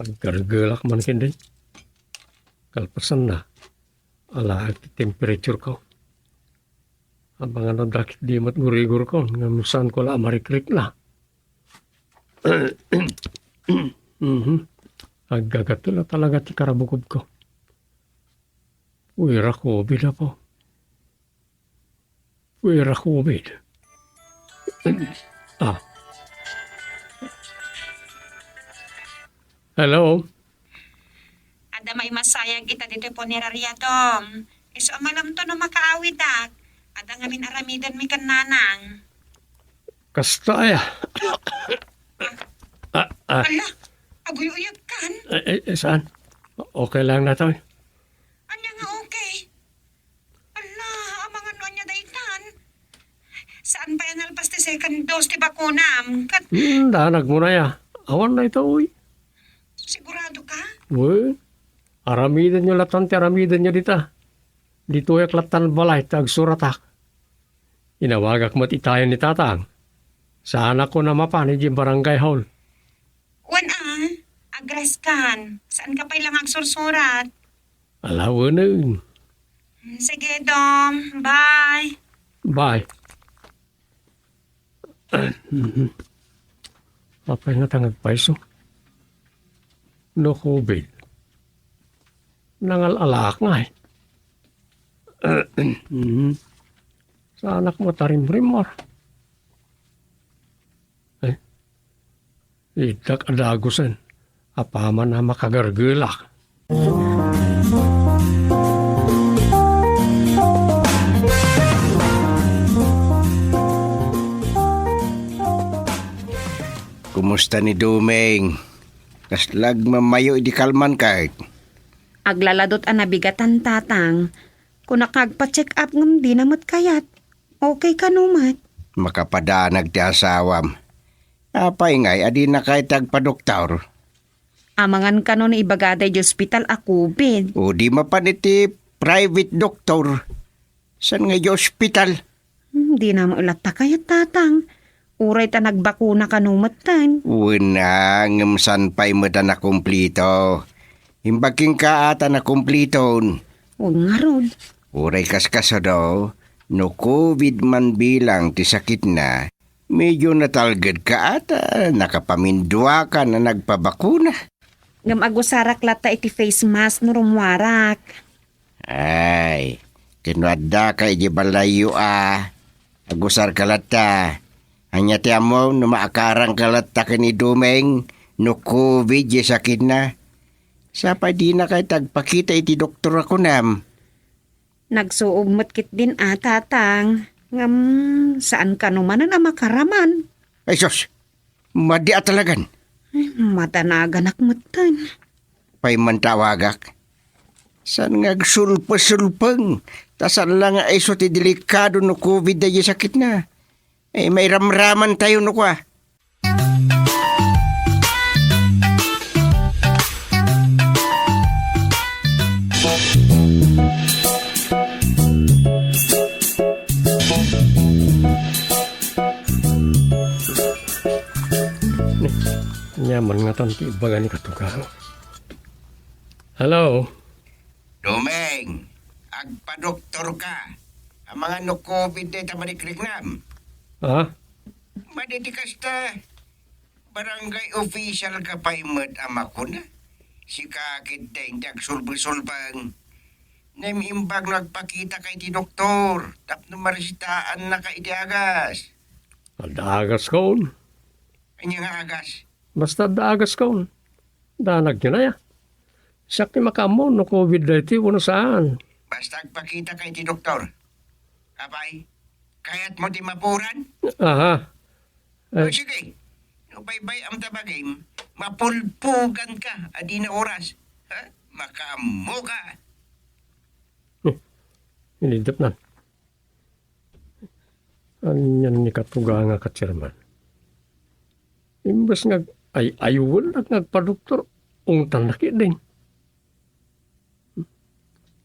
Aggargelak man ken di. Kalpasanna, alaek ti temperature ko. Amangan no dakit di met gurigurkon, ngem saanko la a marikrikna. Mhm. Aggagatel a talaga ti karabukobko. Puera COVID, Apo. Puera COVID. Ah. Hello? Adda maimasayag ita ditoy punerariatom. Isu a malamto no makaawidak. Adda ngamin aramidenmi ken nanang. Kasta aya. Ah, ah. Ala, aguyuyagkan? Eh, eh, eh, saan? Okay lang na to, eh. Anya nga okay? Ala, amangan no anya daytan? Saan pay a nalpas ti second dose ti bakunam? Ket Hmm, danag mo na ya. Awan na ito, uy. Sigurado ka? Wen, aramiden nyo latan ti aramiden nyo dita. Ditoyak latan balay ti agsuratak. Inawagak met itayon ni Tatang. Saanak ko na mapan idiay barangay hall. Wen a, agreskan. Saan ka pay lang agsursurat? Ala, wen. Hmm, sige, Dom. Bye. Bye. Apay nga ta nga agpayso? No COVID. Nangal-alaak ngay. Mhm. Saanak matarimrimor. Eh, idak a dagusen. Apaman a makagargelak. Kumusta ni Dumeng? Kasla agmamayo idi kalman ket? Aglaladot a nabigatan, Tatang. Kunak nga agpa-check up ngem dina met kayat. Okay kano met? Makapadanag ti asawam. Apay ngay a dina kayat agpadoktor? Amangan kano no ibagada idiay ospital a COVID. O di mapan iti private doktor. Saan nga idiay ospital? Hmm, dina met latta kayat, Tatang. Uray ta nagbakuna kano metten. Wen a, ngem saan pay met a nakumplito. Imbag kenka a ta nakumpliton. Wen ngarud. Uray kaskasado, no COVID man bilang ti sakitna, medyo natalgedka a ta nakapaminduakan a nagpabakuna. Ngem agusarak latta iti face mask no rummuarak. Ay, ket no addaka idiay balayyo a, agusarka latta. Ania ti ammom no maakaranka latta ken ni Dumeng no COVID ti sakitna? Sapay dinaka iti agpakita iti doktor a kunam. Nagsuog met ketdin a, Tatang. Ngem, saan kano manen a makaraman. Ay, sus! Madi a talagan. Ay, madanaganak metten. Pay man ta awagak. Saan nga agsulpesulpeng? Ta saan la nga isu ti delikado no COVID daydi sakitna. Ay, mairamraman tayo no kua. Ngatan ti ibaga ni Katugang. Hello? Domeng, agpadoktorka. Amangan no covid dayta marikriknam. Ha? Madi ti kasta, barangay official ka pay met a makuna. Sika ketdin ti agsulbeng-sulbeng. Ngem imbag no agpakitaka iti doktor tapno maresetaannaka iti agas. Adda agaskon. Ania nga agas? Basta adda agaskon. Danagyo na ya. Siak ti makaammo no covid daytoy wenno saan. Basta agpakitaka iti doktor. Apay, kayatmo ti mapuran? Aha. O, eh, sige. No baybay-am ta bagim, mapulpuganka a dina oras. Ha? Makaammoka. Hmm. Inidapnan. Anian ni Katugang a chairman? Imbes nga ay-ayoennak nga agpadoktor, ungtanna ketdin.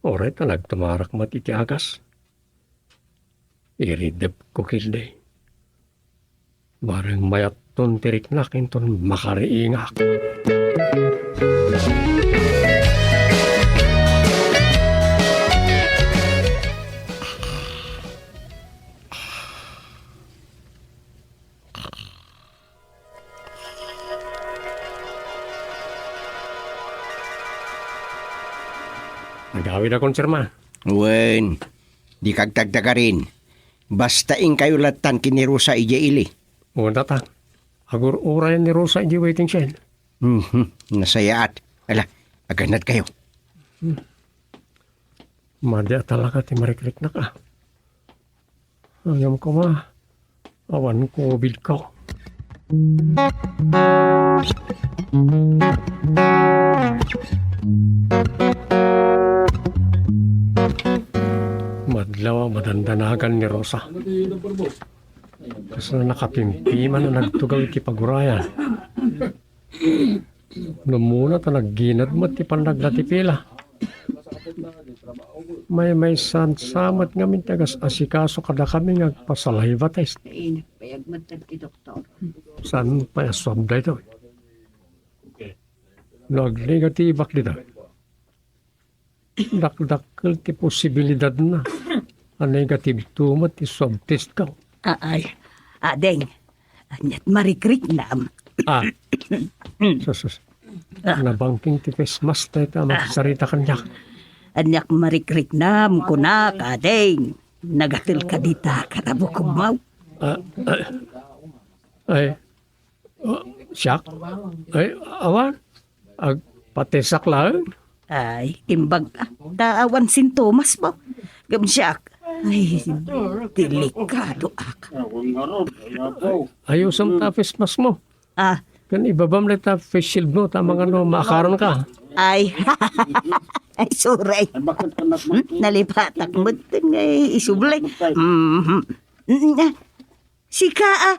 Uray ta nagtumarak met iti agas. Iridepko ketdi. Bareng mayatton ti riknak inton makariingak. Agawidakon, chairman. Wen, dika agdagdagarin. Basta inkayo lattan ken ni Rosa idiay ili. Wen, tata. Agur-urayan ni Rosa idiay waiting shed. Mhm, nasayaat. Ala, agannadkayo. Hmm. Madi a talaga ti marikriknak, a. Ngem koma, awan covid ko. Madlaw a madandanagan ni Rosa. Kasla nakapimpima a nagtugaw iti pagurayan. Numuna ta nagginad met ti pannagna ti pila. Maymaysa sa met ngamin ti agas-asikaso kadakami nga agpasalaibata. Inagpayag met ti doktor. Saan pay a suab daytoy? No agnegatibak ditoy, dakdakkel ti posibilidadna a negative two met ti swab test ko. Ay, ading, aniat marikriknam? Ah. Sus, sus. Ah. Nabangking ti face mask dayta a magsarita kaniak. Aniak marikriknam, kunak, ading. Nagatel ka dita, karabukobmaw. Ah, ah. Ay, Oh, siak? Ay, awan. Agpatesak laeng. Ay, imbag, ah, ta awan sintomas mo. Ngem siak, ay, delikado ak. Ayusam ta face mask mo. Ah. Ken ibabam la ta face shield mo, ta mangano maakaran ka. Ay. Ay, sorry. Hmm? Nalipatak mo nga isubli. Mhm. Mm, ah. Sika, a,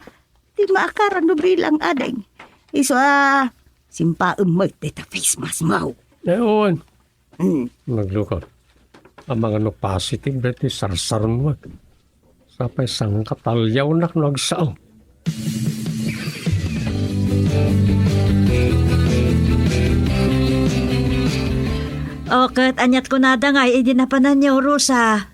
ti maakaran no bilang, ading. Isu a, simpaem met dayta face mask mo. Ay, wen. Hmm. Nagluka. Amangan no positive daytoy sarsaron mo. Sapay sangkataliawnak no agsao. O, ket aniat kunada ngay idi napananyo, Rosa?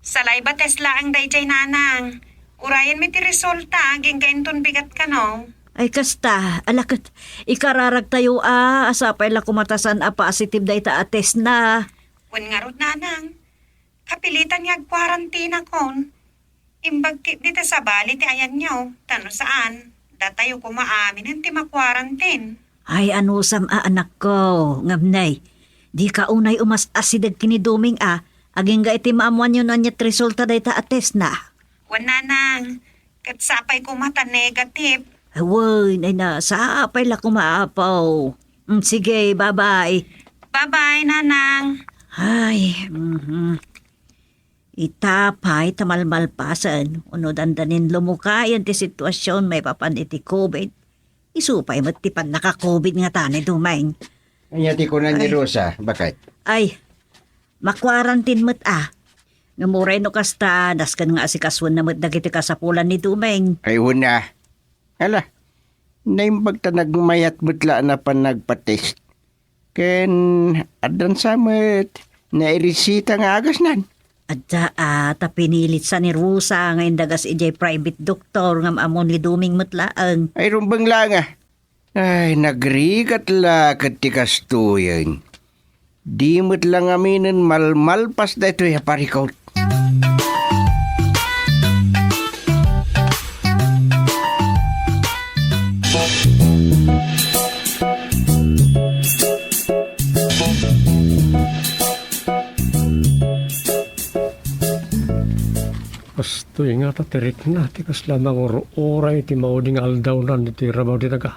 Saliva test laeng daydiay, nanang. Urayenmi ti resulta, agingga inton bigat kano. Ay, kasta, ala ket, ikararagtayo a, a sapay la koma ta saan a positive dayta a test na. Wen ngarud, nanang. Kapilitan nga agkuarantinakon. Imbag ketdi ta sabali ti ayanyo, ta no saan, datayo koma aminen ti makuarantin. Ay, anusam a anakko, ngem nay, dika unay umas-asideg ken ni Doming a, agingga iti maammoanyo no aniat resulta dayta a test na. Wen nanang, ket sapay koma ta negative. Ay, wen, ay na, sapay la koma, apo. Mm, sige, bye-bye. Bye-bye, nanang. Ay, mhm. Ita pay ta malmalpasen, uno dandanin lumukayan ti situasion maipapan iti covid. Isu pay met ti pannaka-covid ngata ni Doming. Ania ti kuna ni Rosa, baket? Ay, makuarantin met a. Ngem uray no kasta, nasken nga asikasoenna met dagiti kasapulan ni Doming. Ay, wen a. Ala, Naimbag ta nagmayat met la a napan nagpa-test. Ken addan sa met nairesita nga agasnan. Adda a, ta pinilit sa ni Rosa nga indagas idiay private doktor ngem ammo ni Doming met laeng. Ay, rumbeng la nga. Ay, nagrigat la ket ti kastoyen. Di met la ngaminen malmalpas daytoy a parikut. Kastoy nga ta ti rikna ti kasla mangur-uray iti maudi nga aldawnan iti rabaw ti daga.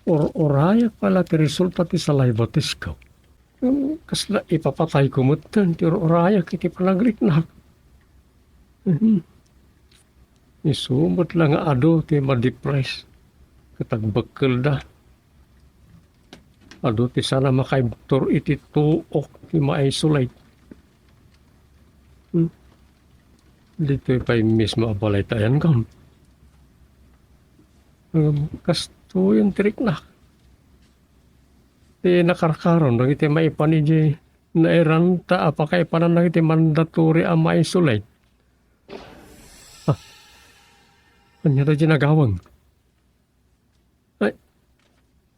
Ur-urayak pay la ti resulta ti saliva testko. Ngem kasla ipapatayko metten ti ur-urayak iti panagriknak. Mhm. Isu met la nga adu ti ma-depress ket agbekkelda. Adu ti sana makaibtur iti tuok ti ma-isolate. Hmm. Ditoy pay mismo a balay ti ayanko. Ngem kastoyen ti riknak. Ti nakarkaron dagiti maipan idiay nairanta a pakaipanan dagiti mandatory a ma-isolate. Ah, ania daydiay nagaweng? Ay,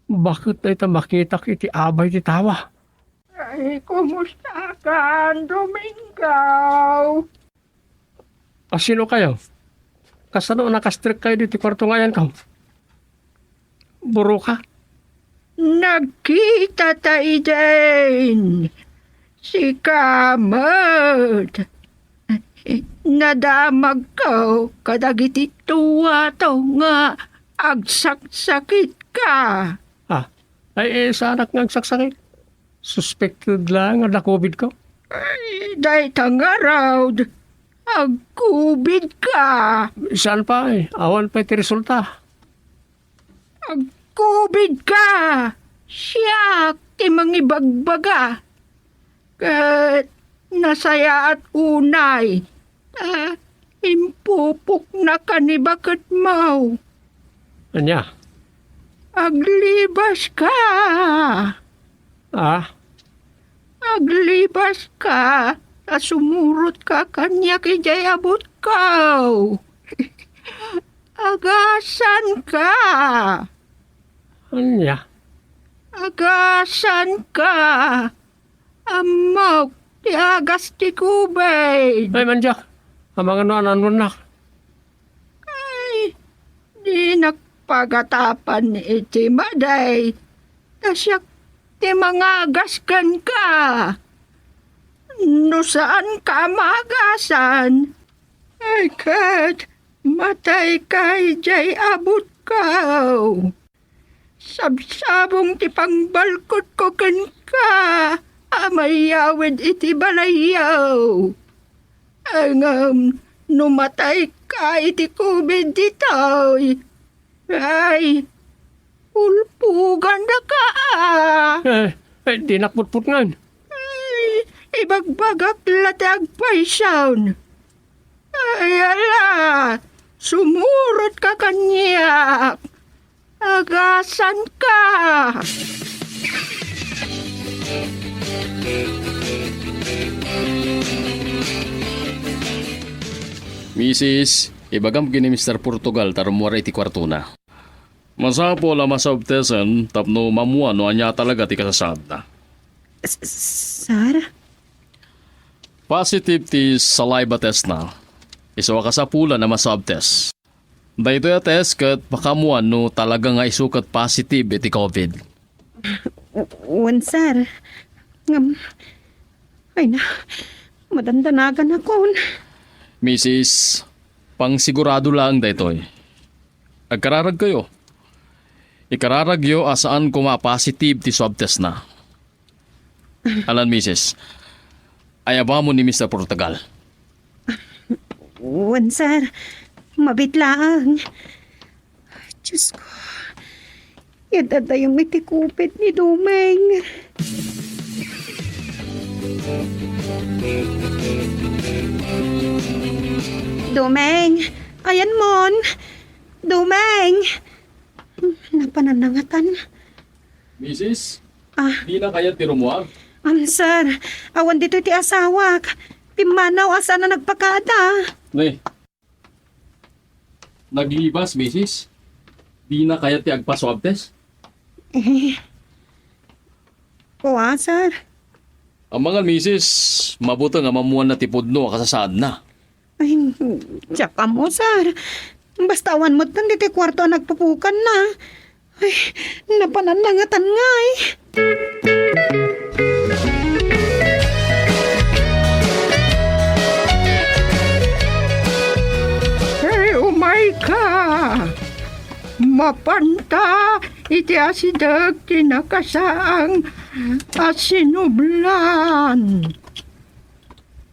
baket dayta makitak iti abay ti tawa? Ay, kumustakan, Domingo? A, sino kayo? Kasano a nakastrekkayo ditoy kuarto nga ayanko? Buroka? Nagkita ta idin. Sika met. Nadamagko kadagiti tuwato nga agsaksakitka. Ah, ay, eh, saanak nga agsaksakit? Suspected laeng a da-COVID ko. Ay, dayta ngarud, ag-COVID ka. Saan pay? Awan pay ti resulta. Ag-COVID ka. Siak ti mangibagbaga. Ket nasayaat unay ta impupoknaka ni baketmo. Ania? Aglibaska. Ah? Aglibaska ta sumurotka kaniak idiay abutko. Agasanka. Ania? Agasanka. Ammok ti agas ti COVID. Ay, mandiak. Amangan no an-anonnak. Ay, dinak pagatapan iti madi. Ta siak ti mangagas kenka. No saanka a maagasan, ay ket matayka idiay abutko. Sabsabong ti pangbalkutko kenka a mayawid iti balayyo. Ngem no matayka iti COVID ditoy, ay, ulpogannaka a. Eh, eh, dinak putputngen. Ay, ibagbagak la ti agpayson. Ay, ala, sumurotka kaniak. Agasanka. Misis, ibagam ken ni Mister Portugal ta rummuar iti kuartona. Masapul a maswab testen tapno maammuan no ania talaga ti kasasaadna. S-, sir? Positive ti saliva testna. Isu a kasapulan a maswab test. Daytoy a test ket makaammuan no talaga nga isu ket positive iti COVID. W-, wen, sir. Ngem, ay na, madandanaganakon. Misis, pangsigurado laeng daytoy. Agkararagkayo. Ikararagyo a saan koma a positive ti swab testna. Alan, misis, ayabamon ni Mister Portugal. Wen, sir. Mabiit laeng. Diyos ko. Yadadayem iti COVID ni Doming. Doming, ayanmon. Dumeng! Napananangatan. Misis, Ah. Dina kayat ti rummuar? Am, sir, awan ditoy ti asawak. Pimmanaw a saan a nagpakada. Ne. Naglibas, misis. Dina kayat ti agpa-swab test? Eh. Kua, sir. Amangan, misis, mabuteng a mammuanna ti pudno a kasasaadna. Ay, diak ammo, sir. Basta awan met ditoy kuarto a nagpupukanna. Ay, napananangatan ngay. Hey, umay ka! Mapanta iti asideg ti nakasaang a sinublan.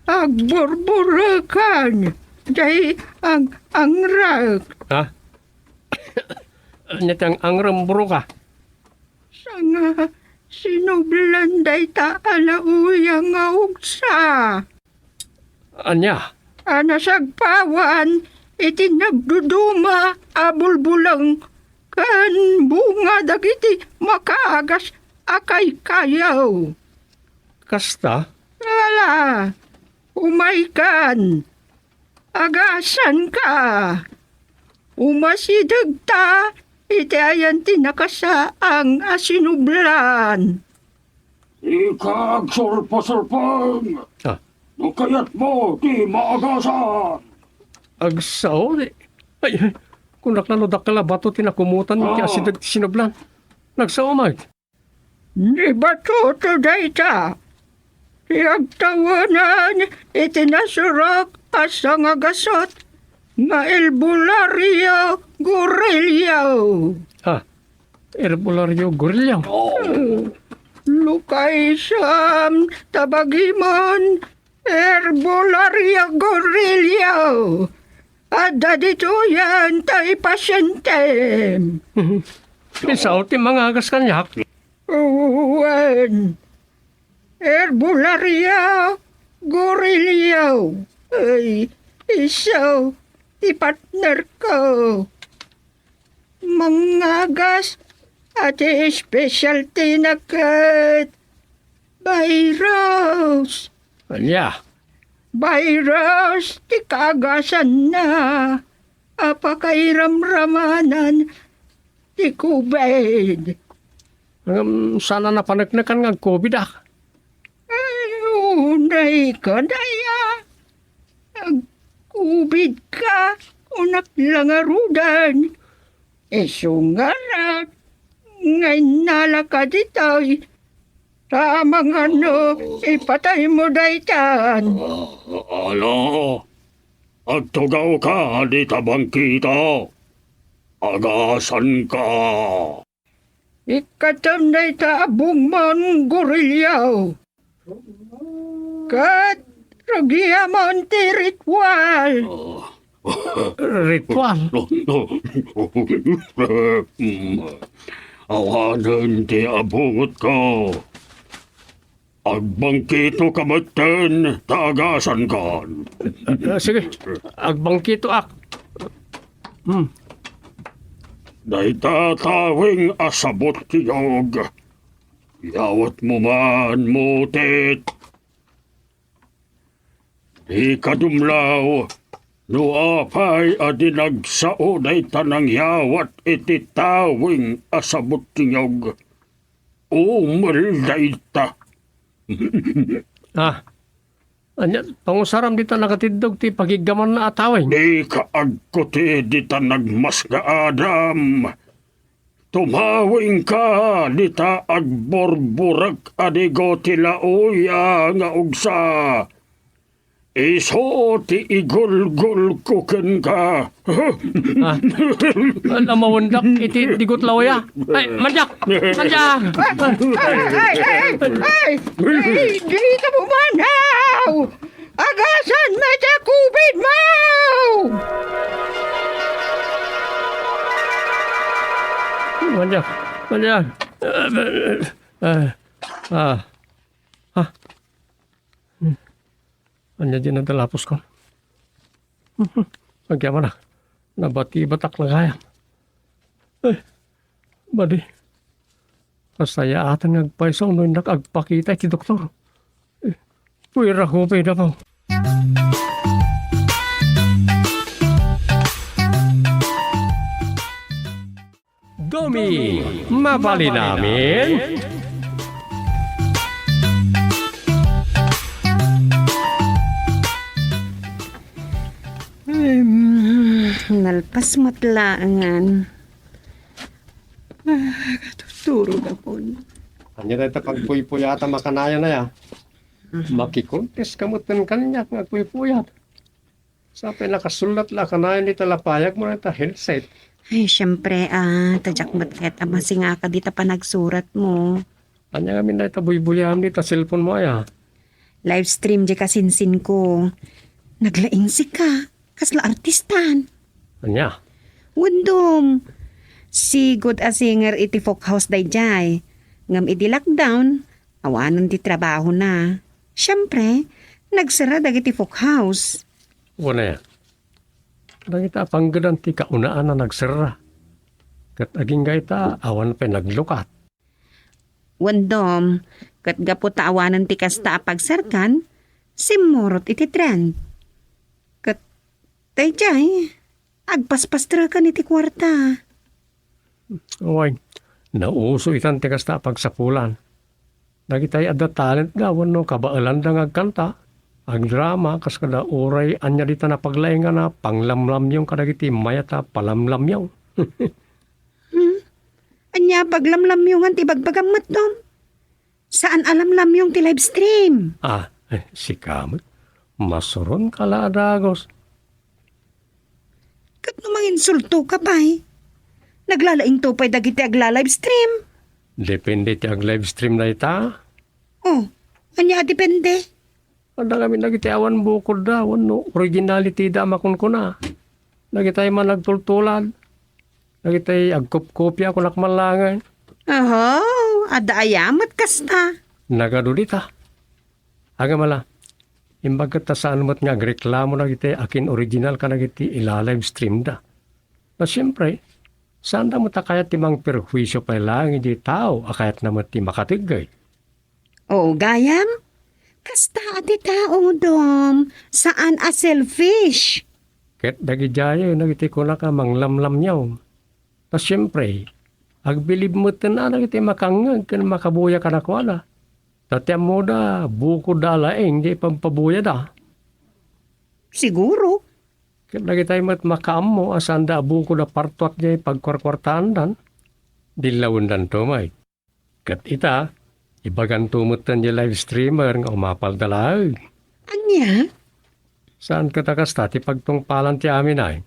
Agburbureken, jay ang-angrek. Ha? Ania ti ang-angrem, buruka? Sanga sinublan dayta a lauya nga ugsa. Ania? A nasagpawan iti nagduduma a bulbuleng ken bunga dagiti makaagas a kaykayaw. Kasta? Ala, umaykan. Agasanka. Umasidegta iti ayan ti nakasaang a sinublan. Ika agsurpasurpeng. Ah. No kayatmo ti maagasan. Agsao, di. Ay, ay, kunak la no dakkel a bato ti nakumutan iti Ah. asideg ti sinublan. Nagsao, Mike. Ni batoto dayta ti agtawenan iti nasurok a sangagasut nga Herbolario Gorillo. Ha? Herbolario Gorillo? Lukaysam ta bagimon, Herbolario Gorillo. Adda ditoyen tay pasientem. Isao ti mangagas kaniak? Wen. Herbolario Gorillo. Ay, isao ti partnerko. Mangagas a ti specialty na ket virus. Ania? Virus ti kaagasanna a pakairamramanan ti COVID. Ngem saan a napaneknekan nga ag-COVID, a? Ay, unay ka, daya. Ag-COVID ka, kunak la ngaruden. Isu ngarud, nga innala ka ditoy. Ta amangan no ipataymo daytan. Ah, ala, agtugawka dita bangkita. Agasanka. Ikkatem dayta a bugmon, Gorillo. Ket rugiamon ti ritual. Ritual? Awanen ti abungotko. Agbangkitoka metten ta agasankan. Ah, sige, agbangkitoak. Hmm. Dayta tawing a sabot ti yog. Yawatmo man, mutit. Dika dumlaw no apay a di nagsao dayta nangyawat iti tawing a sabot ti niyog. Umel dayta. Ah, ania, pangusaram dita nakatiddog ti pagiggamanna a tawing. Dika agkuti dita nagmasgaadam. Tumawingka dita agburburek a digo ti lauya nga ugsa. Isu ti igulgulko kenka. Ah, an amawendak iti digot lauya. Ay, mandiak! Mandiak! Ay, ay, ay, ay, ay, ay, dita pumanaw! Agasan met a COVID mo! Mandiak! Mandiak! Ah, ah, ah. Ania diay nadalapuskon? Agyamanak. Nabatibatak la gayam. Eh, madi. Kasayaatan nga agpayso no innak agpakita iti doktor. Eh, puwera ko pay dapaw. Domi, mabalin amin? Em, nalpas met laengen. Ah, katuturo gapon. Ania dayta pagpuypuyat a makanayon aya? Mhm. Makikontes ka met ken kaniak nga agpuypuyat. Sa pay nakasullat la kanayon ita lapayag mo ita headset. Ay, siyempre, ah, ta diak met ket a masingaka dita panagsurat mo. Ania ngamin dayta buybuyaam dita cellphone mo aya? Live stream di kasinsin ko. Naglaing sika. Kasla artistan. Ania? Wendom. Sigud a singer iti folk house daydiay. Ngem idi lockdown, awanen ti trabahona. Siyempre, nagserra dagiti folk house. Wen aya. Dagita a panggedan ti kaunaan a nagserra. Ket agingga ita, awan pay naglukat. Wendom, ket gapu ta awanen ti kasta a pagserkan, simmurot iti trend. Ket daydiay, agpaspastrekan iti kuarta. Wen, nauso itan ti kasta a pagsapulan. Dagitay adda talentda wenno kabaelanda nga agkanta, agdrama, kas kada uray ania dita napaglaingan a panglamlamyong kadagiti mayat a palamlamyong. Hmm? Ania paglamlamyongan ti ibagbagam met, Dom? Saan a lamlamyong ti live stream. Ah, eh, sika met. Masuronka la a dagus. Ket no manginsultoka pay, naglalaingto pay dagiti agla-live stream. Depende ti ag-live stream dayta. Oh, ania a depende? Adda ngamin dagiti awan bukodda wenno originality da a makunkuna. Dagitay man agtultulad. Dagitay agkopkopia kunak man laengen. Oho, adda aya met kasta. Nagadu dita. Agama la, imbag ket ta saan met nga agreklamo dagiti akin-original kadagiti ila-live stream da. Na siempre, saanda met a kayat ti mangperhuisio pay laeng iti tao a kayatna met ti makatiggay. Oo, gayam. Kasta a ti tao, Dom. Saan a selfish. Ket dagidiayen dagiti kunak a manglamlamyaw. Ta siempre, agbilib metten a dagiti makangngeg ken makabuya kadakuada. Ta ti ammoda, bukodda a laeng ti ipagpabuyada. Siguro. Ket dagitay met makaammo a saanda a bukod a partuak diay pagkuarkuartaandan, dillawendanto met. Ket ita, ibaganto metten diay live streamer nga umapalda laeng. Ania? Saan ket a kasta ti pagtungpalan ti amin ay?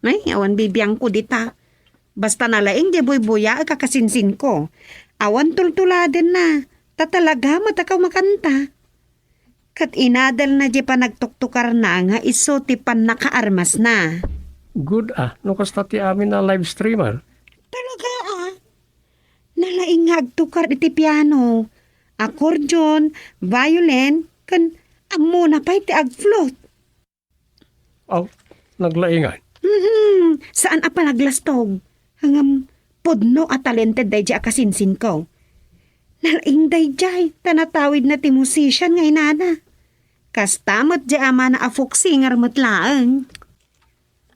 Ay, awan bibiangko dita. Basta nalaing diay buybuyaek a kasinsinko. Awan tultuladenna, ta talaga met a kumakanta. Ket inadalna diay panagtuktukarna nga isu ti pannakaarmasna. Good a, no kasta ti amin a live streamer. Talaga a. Nalaing nga agtukar iti piano, accordion, violin, ken ammona pay ti agflute. Aw, naglaingan. Mhm, saan a panaglastog. Ngem pudno a talented daydiay a kasinsinko. Nalaing daydiay, ta natawidna ti musician nga inana. Kasta met diay amana a folk singer met laeng.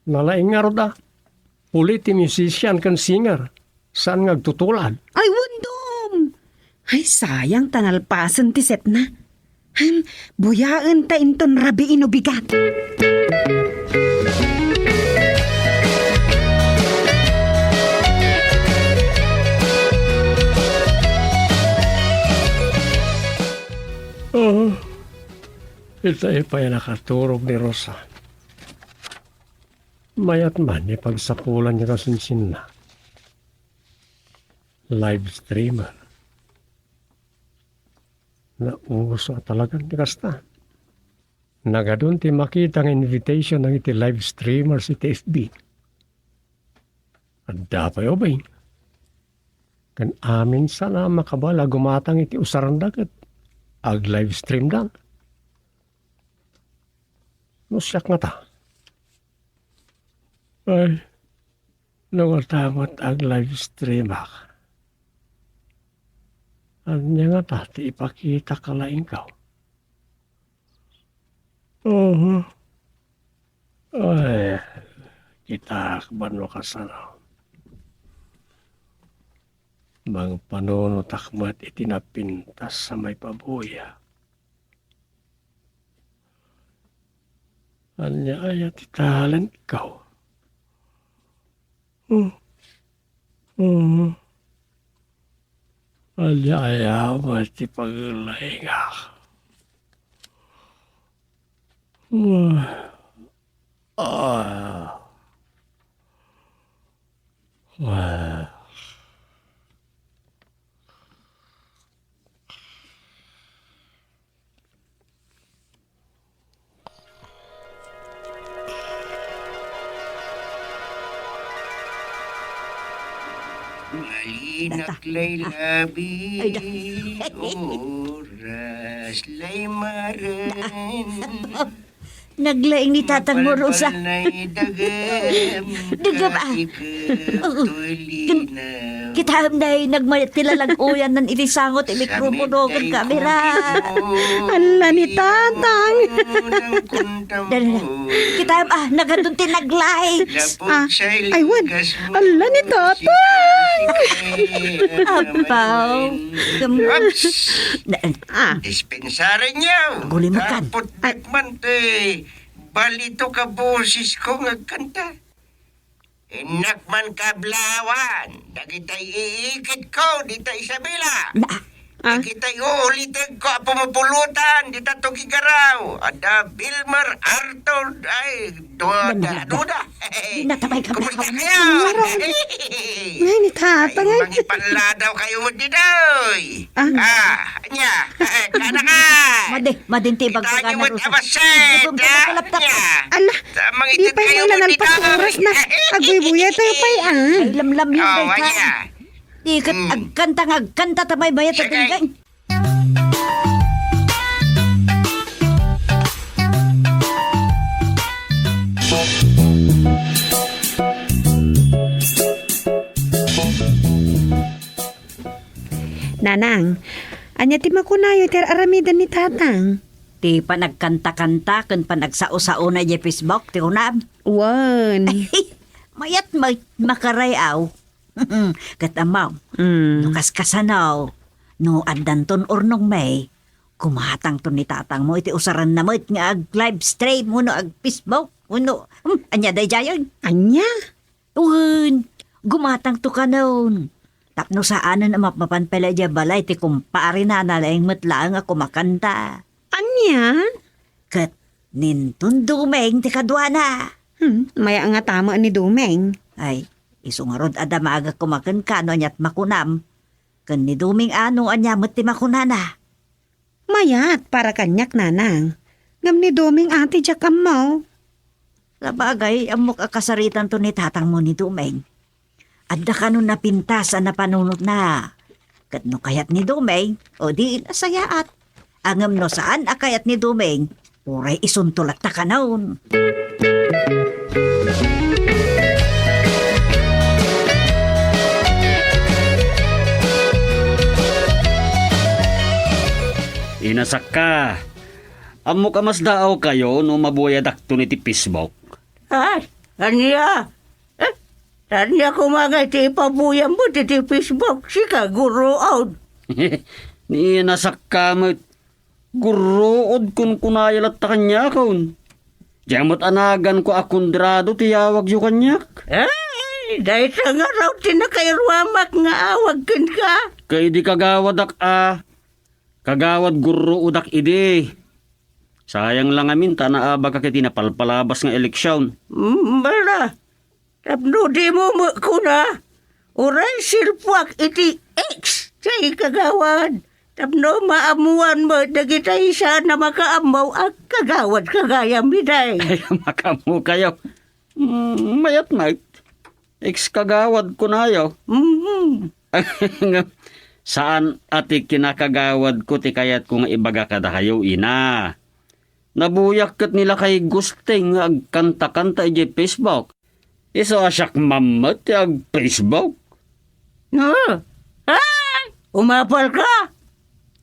Nalaing ngarud a. Puli ti musician ken singer. Saan nga agtutulad? Ay, wendom! Ay, sayang ta nalpasen ti setna. Ham, buyaen ta inton rabii no bigat. Oh, ita ipay nakaturog ni Rosa. Mayat man ipagsapulan ni kasinsinna. Live streamer. Nauso a talagan ti kasta. Nagadun ti makita nga invitation dagiti live streamers iti F B. Adda pay ubing. Ken amin sana a makabal a gumatang iti usaranda ket ag-live streamdan. No siak ngata, Ay, no ngata met ag-live streamak, ania ngata ti ipakitak laeng? Aha. Ay, kitaak banno kasano. Mangpanunotak met iti napintas a maipabuya. Ania aya ti talentko? Hmm. Hmm. Ania aya met ti paglaingak? Hmm. Ah. Ah. Malinak lay labi, oras lay maren. Naglaing ni Tatang mo, Rosa. Dagap, ah. Oo. Kitaem dayta nagmayat ti lalag-oyan nan iti sango ti mikropono ken kamera. Ala ni Tatang. Dali na. Kitaem, ah, nagadun ti nag-likes. Ah, ay, wen. Ala ni Tatang. Apaw. Oops. Ah. Dispensarenyo. Agulimutan. Tapot man ti balito ka bosesko nga agkanta. Innak man kablawan dagitay iikidko dita Isabela. Na, ah? Dagitay uulitedko a pumupulutan dita Tugigaraw. Adda Vilmar Arthur. Ay, duda, duda. Di na tabay ka. Kumusta kayo? Ay, ni Tatang, ay. Mangipanladaw kayo mo ditoy. Ah. Ah, anya? Kana ka? Madi, madin ti ibagbaga na, Rosa. Abaset. Anya? Ala, di pay kayo nalpas oras na. Agbuybuya tayo pay, ah. Ay, lamlam yun, oh, anya? Di ket agkanta nga agkanta ta maymayat a dengdeng. Nanang, ania ti makunayo ti ar-aramiden ni Tatang? Ti panagkanta-kanta ken panagsao-saona idiay Facebook ti kunam? Wen. Mayat met, makarayaw. Ket ammo, mm, no kaskasano, no addanton urnongmi, gumatangton ni tatangmo iti usaranna met nga ag-live stream wenno ag-Facebook wenno, hmm, ania daydiayen? Ania? Wen, gumatangto kanon. Tapno saanen a mapmapan pay la idiay balay ti kumparenana laeng met laeng a kumakanta. Ania? Ket ninton Doming ti kaduana. Hmm, mayat nga tama ni Doming. Ay, isu ngarud a damagek koma kenka no aniat makunam. Ken ni Doming a no ania met ti makunana. Mayat para kaniak, nanang. Ngem ni Doming a ti diak ammo. Sabagay, ammok a kasaritanto ni tatangmo ni Doming. Adda kano napintas a napanunotna. Ket no kayat ni Doming, o di nasayaat. Ngem no saan a kayat ni Doming, uray isunto latta kanon. Inasakka, ammok a masdaawkayo no mabuyaydakton iti Facebook. Ay, ania? Eh, ania koma nga iti ipabuyammo iti Facebook, sika, gurruod? Ni nasakka met, gurruod kunkunayo latta kaniakon. Diay met a naganko a Conrado ti yawagyo kaniak. Ay, dayta ngarud ti nakairuamak nga awag kenka. Ket idi kagawadak a, kagawad gurruodak idi. Sayang la ngamin ta naabagak iti napalpalabas nga eleksion. Mm, bala, tapno dimo met kuna, uray silpuak iti X, say kagawad. Tapno maammuan met dagitay saan a makaammo a kagawad ka gayam, iday. Ay, makaammokayo. Mm, mayat met. Ex-kagawad kunayo. Mhm. Ngem saan a ti kinakagawadko ti kayatko nga ibaga kadakayo, ina. Nabuyak ket ni lakay Gusting nga agkanta-kanta idiay Facebook. Isu a siak mammet ti ag-Facebook. Ah! Ay! Umapal ka?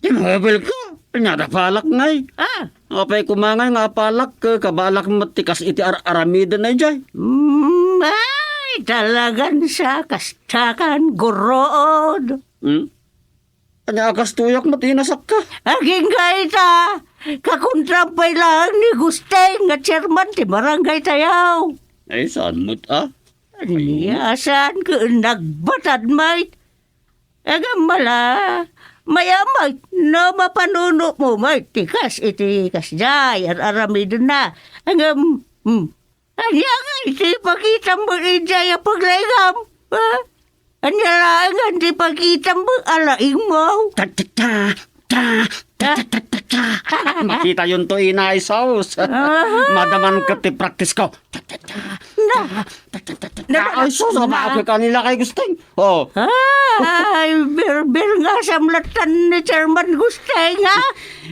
Umapal ka? Ania ta palak ngay? Ah! Apay koma ngay nga apalak, kabalak met ti kas iti ar-aramiden na idiay. Mm, ay, talagan sa kastakan, guruod. Hmm? Ania a kastoyak met inasakka? Agingga ita, kakontra pay laeng ni Gusteng nga chairman ti barangay tayo. Ay, saan met, ah? Ania, saan ket nagbatad met? Agam mala, mayamay, no mapanuno mo met ti kas iti kasdiay, ar-aramidenna. Agam, hmm. Ania nga iti pakitam mo idiay a paglaingam? Ha? Ania laeng nga iti pakitam mo a laing mo? Ta, ta, ta, ta, ta, ta, ta, ta, ta. Makitayonto, Inay Sos. Aha. Madaman ket ti practice ko. Ta, ta, ta, Na. Ta, ta, ta, ta, ta. Na. Ay, sus, Na. Bakit kanila kay Gusteng? Oh. Ay, birbir nga samlatan ni Chairman Gusteng, ha?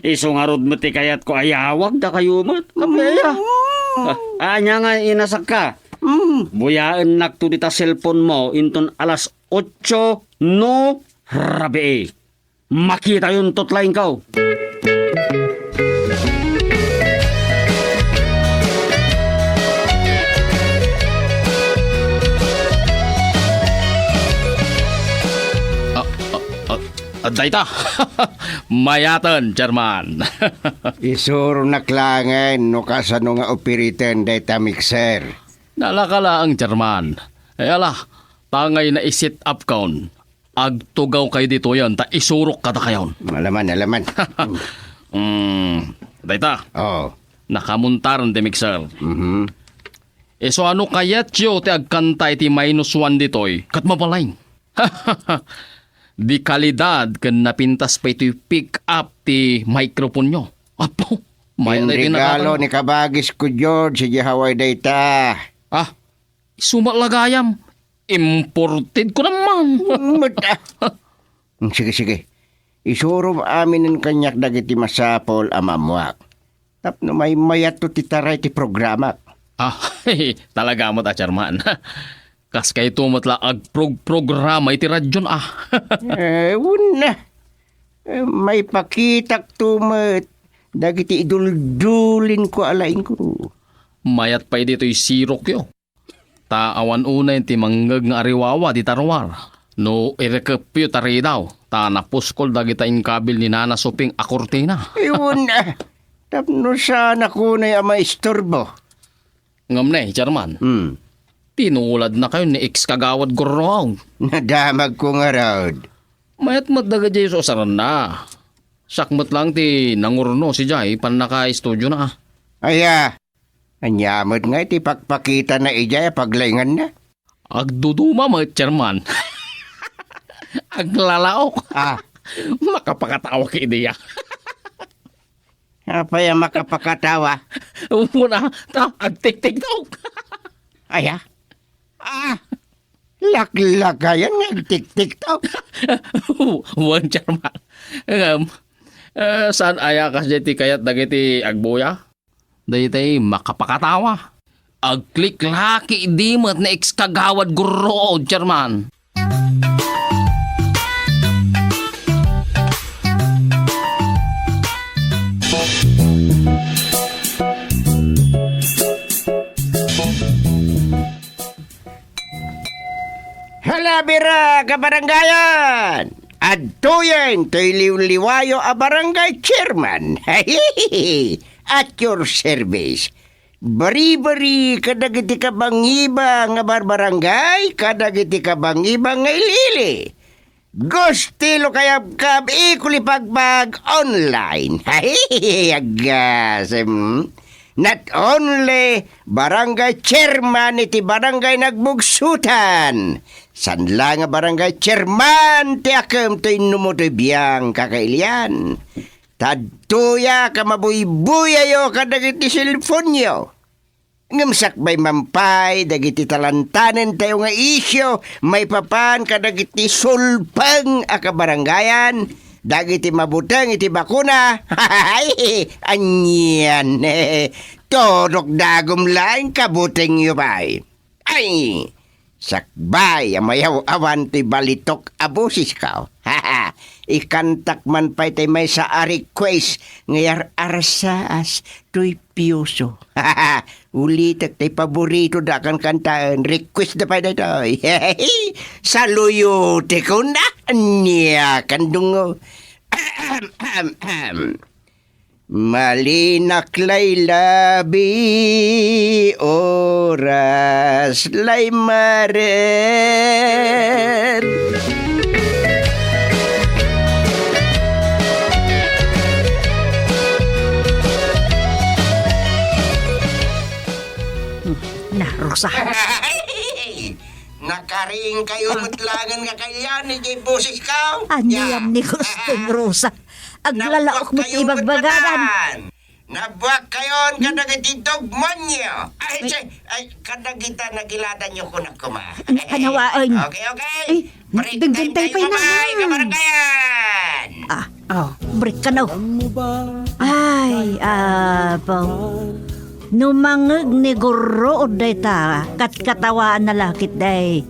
Isu ngarud met ti kayatko a yawag dakayo met. Kape, ah. Mm. Ah, ania nga inasakka? Mm. Buyaennakto dita cellphone mo inton alas otso no rabii. Makitayonto laeng ko. Ah, ah, ah, ah, dayta. Mayaten, Chairman. Isuronak laengen no kasano nga operaten dayta mixer. Nalaka laeng, Chairman. Ay, ala, tangay na i-set up kon. Agtugaw kayo ditoyen ta isurok kadakayon. Alaman, alaman. Mm, dayta. Oo. Nakamontaren ti mixer. Mhm. Isu a no kayatyo ti agkanta iti minus one ditoy, ket mabalin. Di kalidad ken napintas pay toy pick up ti microphone-yo. Apo, mayat daytoy regalo nakatang- ni kabagisko, George, idiay Hawaii dayta. Ah, Isu met la gayam, imported ko naman. Met, ah. Mm, sige, sige. Isurom aminen kaniak dagiti masapul a maammuak. Tapno maymayatto ti taray ti programak. Ah, talaga met a, Chairman. Kas kayto met la agprog-programa iti radyon, ah. Eh, wen na. Eh, maipakitakto met dagiti iduldulinko a laingko. Mayat pay ditoy sirokyo. Ta awan unay ti mangngeg nga ariwawa dita ruar. No irekepyo ta ridaw, ta napuskol dagita inkabil ni Nana Suping a kurtina. Iwan, ah, tapno saanak unay a maisturbo. Ngem ne, Chairman, Hmm. tinuladnakayon ni ex-kagawad Gurrong. Nadamagko ngarud. Mayat met dagiti isu a saranna. Siak met laeng ti nangurno sadiay pannaka-estudiona. Aya, Ania met ngay ti pakpakitana idiay a paglainganna? Agduduma met, Chairman. Aglalaok. Ah. Makapakatawa ka idiay. Apay a makapakatawa? Umuna, ta, agtiktiktok. Aya? Ah, laklakayan nga agtiktiktok. Wen, Chairman. Ngem, eh, saan aya kasdiay ti kayat dagiti agbuya? Daytay makapakatawa. Agkliklaki idi met ni ex-kagawad Gurruod, Chairman. Hala, bira, kabaranggayan! Adtoyen toy liwliwayo a barangay chairman. At your service. Bari-bari kadagiti kabangiba nga barbarangay, kadagiti kabangiba nga ili-ili. Gusti lo kayabkab ikulipagpag online. Agasem. Not only barangay chairman iti barangay Nagbugsutan. Saan la nga barangay chairman ti akem toy innumo toy biang kakailian. Tadtoyak a mabuybuyayo kadagiti cellphone-yo. Ngem sakbay man pay dagiti talantanen tayo nga isyu maipapan kadagiti sulpeng a kabarangayan, dagiti mabuteng iti bakuna. Anian, eh, tudok dagum laeng kabutengyo pay. Ay! Sakbay a mayaw-awan ti balitok a bosesko. Ikantak man pay tay maysa a request nga yar-arsaas toy piuso. Ulitek tay paborito da kan kantaen. Request da pay daytoy. Saluyotekon ania kandungo. Malinak lay labi, oras lay maret. Na, Rosa. Nakaring kayo met langen nga kailan ni jay bosesko. Ania ni gustom, Rosa? Aglalaok met ti ibagbagadan. Nabuak kayon kadagiti dogmonyo. Ay, ay, kadagita nagiladanyo kunak koma. Ania, ania? Okay, okay. Ay, break time tayo, nanang. Kabarangayan. Ah, oh, break ka na. Ay, abaw. No mangngeg ni Gurruod dayta, katkatawaanna la ketdi.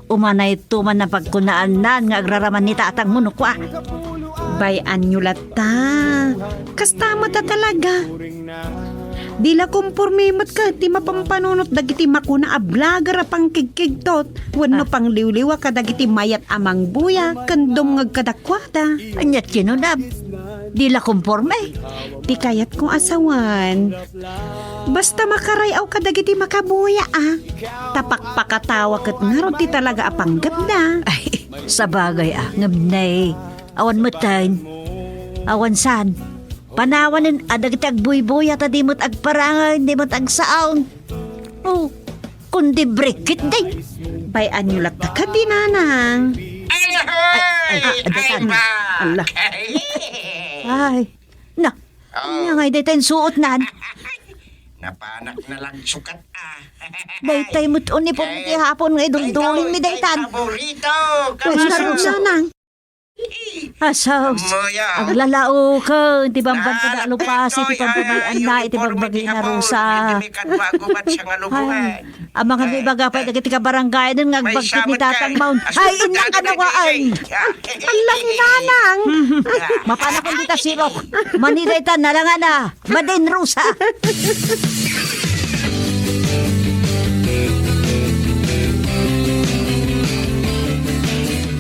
Umanayto man a pagkunaanna nga agraraman ni tatangmo no kua. Bay-anyo latta. Kasta met a talaga. Di la komporme met ket ti mapampanunot dagiti makuna a blogger a pangkigkigtot wenno pangliwliwa kadagiti mayat a mangbuya ken dumngeg kadakuada. Ania ti kinunam? Di la komporme? Ti kayatko a sawen, basta makaray-aw kadagiti makabuya a. Ta pakpakatawa ket ngarud ti talaga a panggepda. Ay, sabagay a, ngem nay, awan metten. Awan saan. Panawanen a dagiti agbuybuya ta di met agparangay, di met agsaaw. Oh, kundi break ketdi. Bay-anyo latta kadi, nanang. Ay, ay, ay, ay, ay, ba? Ala. Ay, na, ania ngay dayta insuotnan? Napanak na lang sukat, ah. Daytay met unifom iti hapon nga iduldulinmi daytan. Paborito, kabaso. Nanang. Asaw, aglalaoken ti bambanto da a lupasi ti pagpabay-anna iti bagbagi na Rosa. Ay, amangan no ibaga pay dagiti kabarangayan nga agbagket ni Tatang Maun. Ay, innak a nawaan. Ala ni Nanang. Mapanakon dita sirok. Manida ita, nalangana. Madin Rosa.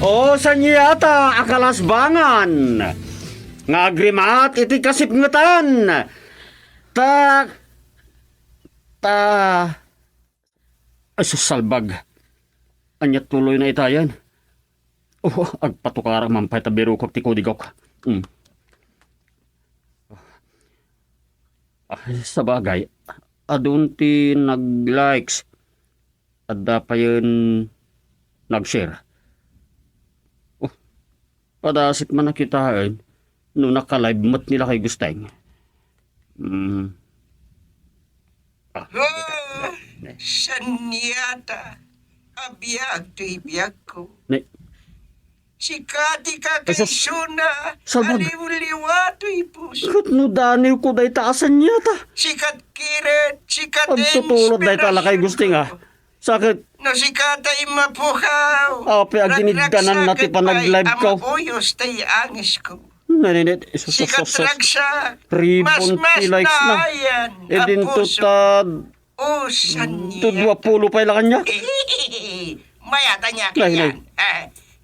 O, saniata a kalasbangan nga agrimat iti kasipngetan. Ta, ta, Ay, sus, salbag. Ania tuloy na itayan? Oh, agpatukarak man pay ta birukok ti kudigok. Mm. Ay, sabagay, adun ti nag-likes. Adda payen nag-share. Oh, padasik man a kitaen no naka-live met ni Lakay Gusteng. Mm. Ah. Oh, saniata a biag toy biagko. Ne- Sika ti kakaisuna a liwliwa toy puso. Ket no daniwko dayta a saniata. Sikat kiret, sikat. Agtutulod dayta, Lakay Gusteng, ah. Sakit. No sika ta immapukaw. Apay a giniddananna ti panaglive-ko? Mapuyos tay angesko. Naninit, isu-, sus, sus, sus. Sikat ragsak. Ribon ti likes na. Idinto ta, o, saniata. Dua pulo pay la kaniak. Mayat ania kaniak. Nay, nay. Eh,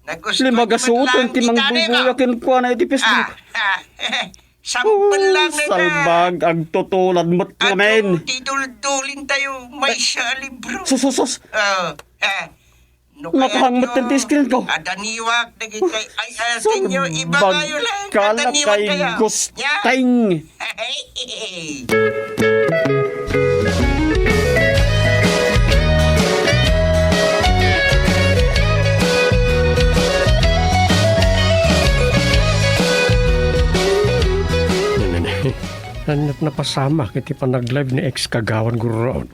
nagustuhan. Lima gasuoten ti mangbuybuya kenkuana iti Facebook. Ah, ah, eh. Sampel lang ita. Salbag, agtutulad met ngamin. Adu ti duldulin tayo, maysa a libro. Sus, sus, sus. Oh, eh. No kayatyo, nakahang met ti screen ko. Adaniwak dagiti ay-ayatenyo, ibagayo lang. Salbag ka, Lakay Gusteng. Ania ti napasamak iti panag-live ni ex Kagawad Gurraod.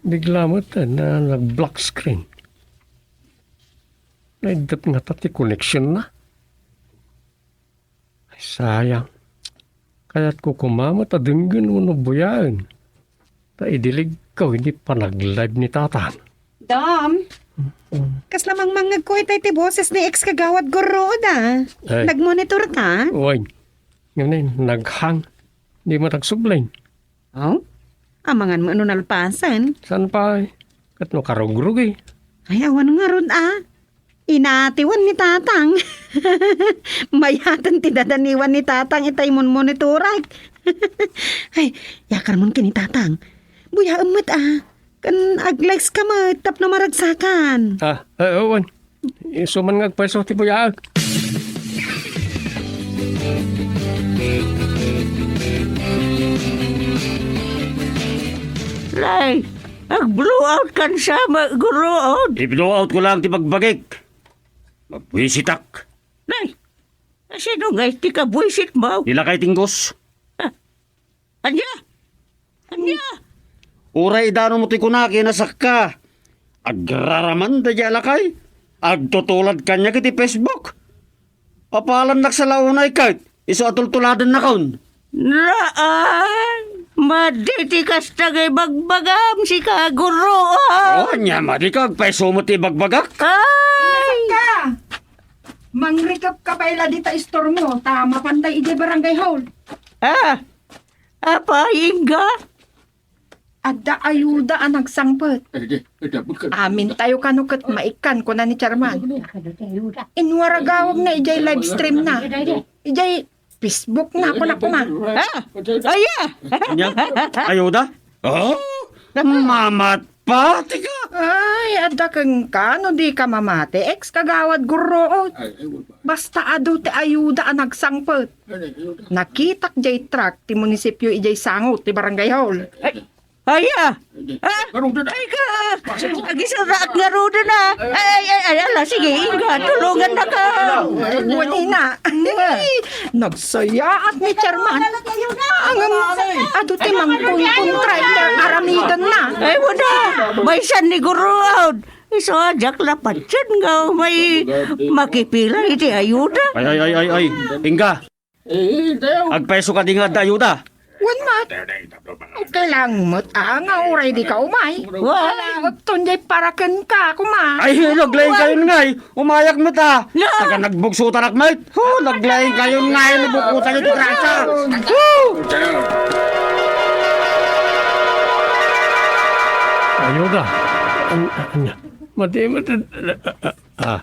Bigla met na nag-black screen. Naiddat ngata ti connection na. Ay, sayang. Kayatko koma met a denggen wenno buyaen. Ta idiligko iti panag-live ni Tatang. Dam, kasla mangmangngegko itay ti boses ni ex kagawad Gurruod, a. Ay. Nagmonitor ka? Wen. Ngem naghang. Di met agsubli. Oh? Amangan mo no nalpasen. Saan pay? Ket no karugrugi. Ay, awan ngarud, a. Inatiwan ni Tatang. Mayaten ti dadaniwan ni Tatang itay munmonitorak. Ay, yakarmon ken ni Tatang. Buyaem met, a. Ken aglikes ka met tapno maragsakan. A, e, wen. Isu man nga agpayso ti buyaek. Nay, ag-blowout kan sama, Gurruod. I-blowout ko lang ti bagbagik. Mabwisitak. Nay, sino ngay ti kabwisit mo? Ni Lakay Tinggos. A, ania? Ania? Uray idano mo ti kuna, kinasakka. Agraraman daydiay a lakay. Agtutulad kaniak iti Facebook. Apalannak sa launay ket isu a tultuladennakon. Naan, madi ti kasta nga ibagbagam, sika, Gurruod. O, ania madi ka, agpayso met ti ibagbagak? Ay! Ka! Mangrikep ka pay la dita istormo, ta mapanday idiay barangay hall. A, apay, Inga? Adda ayuda a nagsangpet. Amintayo kano ket maikkan, kuna ni Chairman. Inwaragawagna idiay live stream na. Idiay Facebook na, kuna, kuma. A, aya? Ania? Ayuda? O, mamatpatika. Ay, adda kenka no dika mamati, ex kagawad Gurruod. Basta adu ti ayuda a nagsangpet. Nakitak diay truck ti munisipio idiay sango ti barangay hall. Ay, aya? A? Ay ka! Agisaraak ngaruden, a. Ay, ay, ay, ay, ala, sige, Inga, tulongannaka. Wen, ina. Nagsayaat ni Chairman. Ngem adu ti mangkunkontra iti aramidenna. Ay, wada. Maysan ni Gurruod. Isu a diak la patien nga umay makipila iti ayuda. Ay, ay, ay, ay, ay. Inga. Agpayso kadi nga adda ayuda? Wen met. Kailangan met, a, nga uray dika umay. Wa. Agton diay para kenka, kuma. Ay, naglaing kayon ngay. Umayak met, a. No. Taga nagbugsutanak met. Ho, naglaing kayon ngay. Nabukutan yung grasa. Ho! Ayuda. An-, an-, mati, mati. A, a,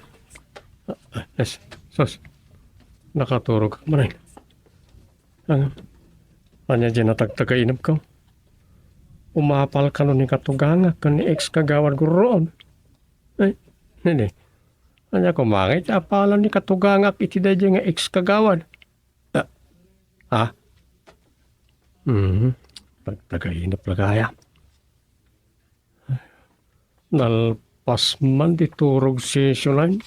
a, yes. Sus. Nakaturog ka man, ay. Ang, ania diay natagtagainep ko? Umapal kano ni katugangak ken ni ex kagawad Gurruod? Ay, nini. Ania koma ngay ti apalan ni katugangak iti daydiay nga ex kagawad? A, a? Mhm. Tagtagainep la gayam. Nalpas man ti turog si Sioline.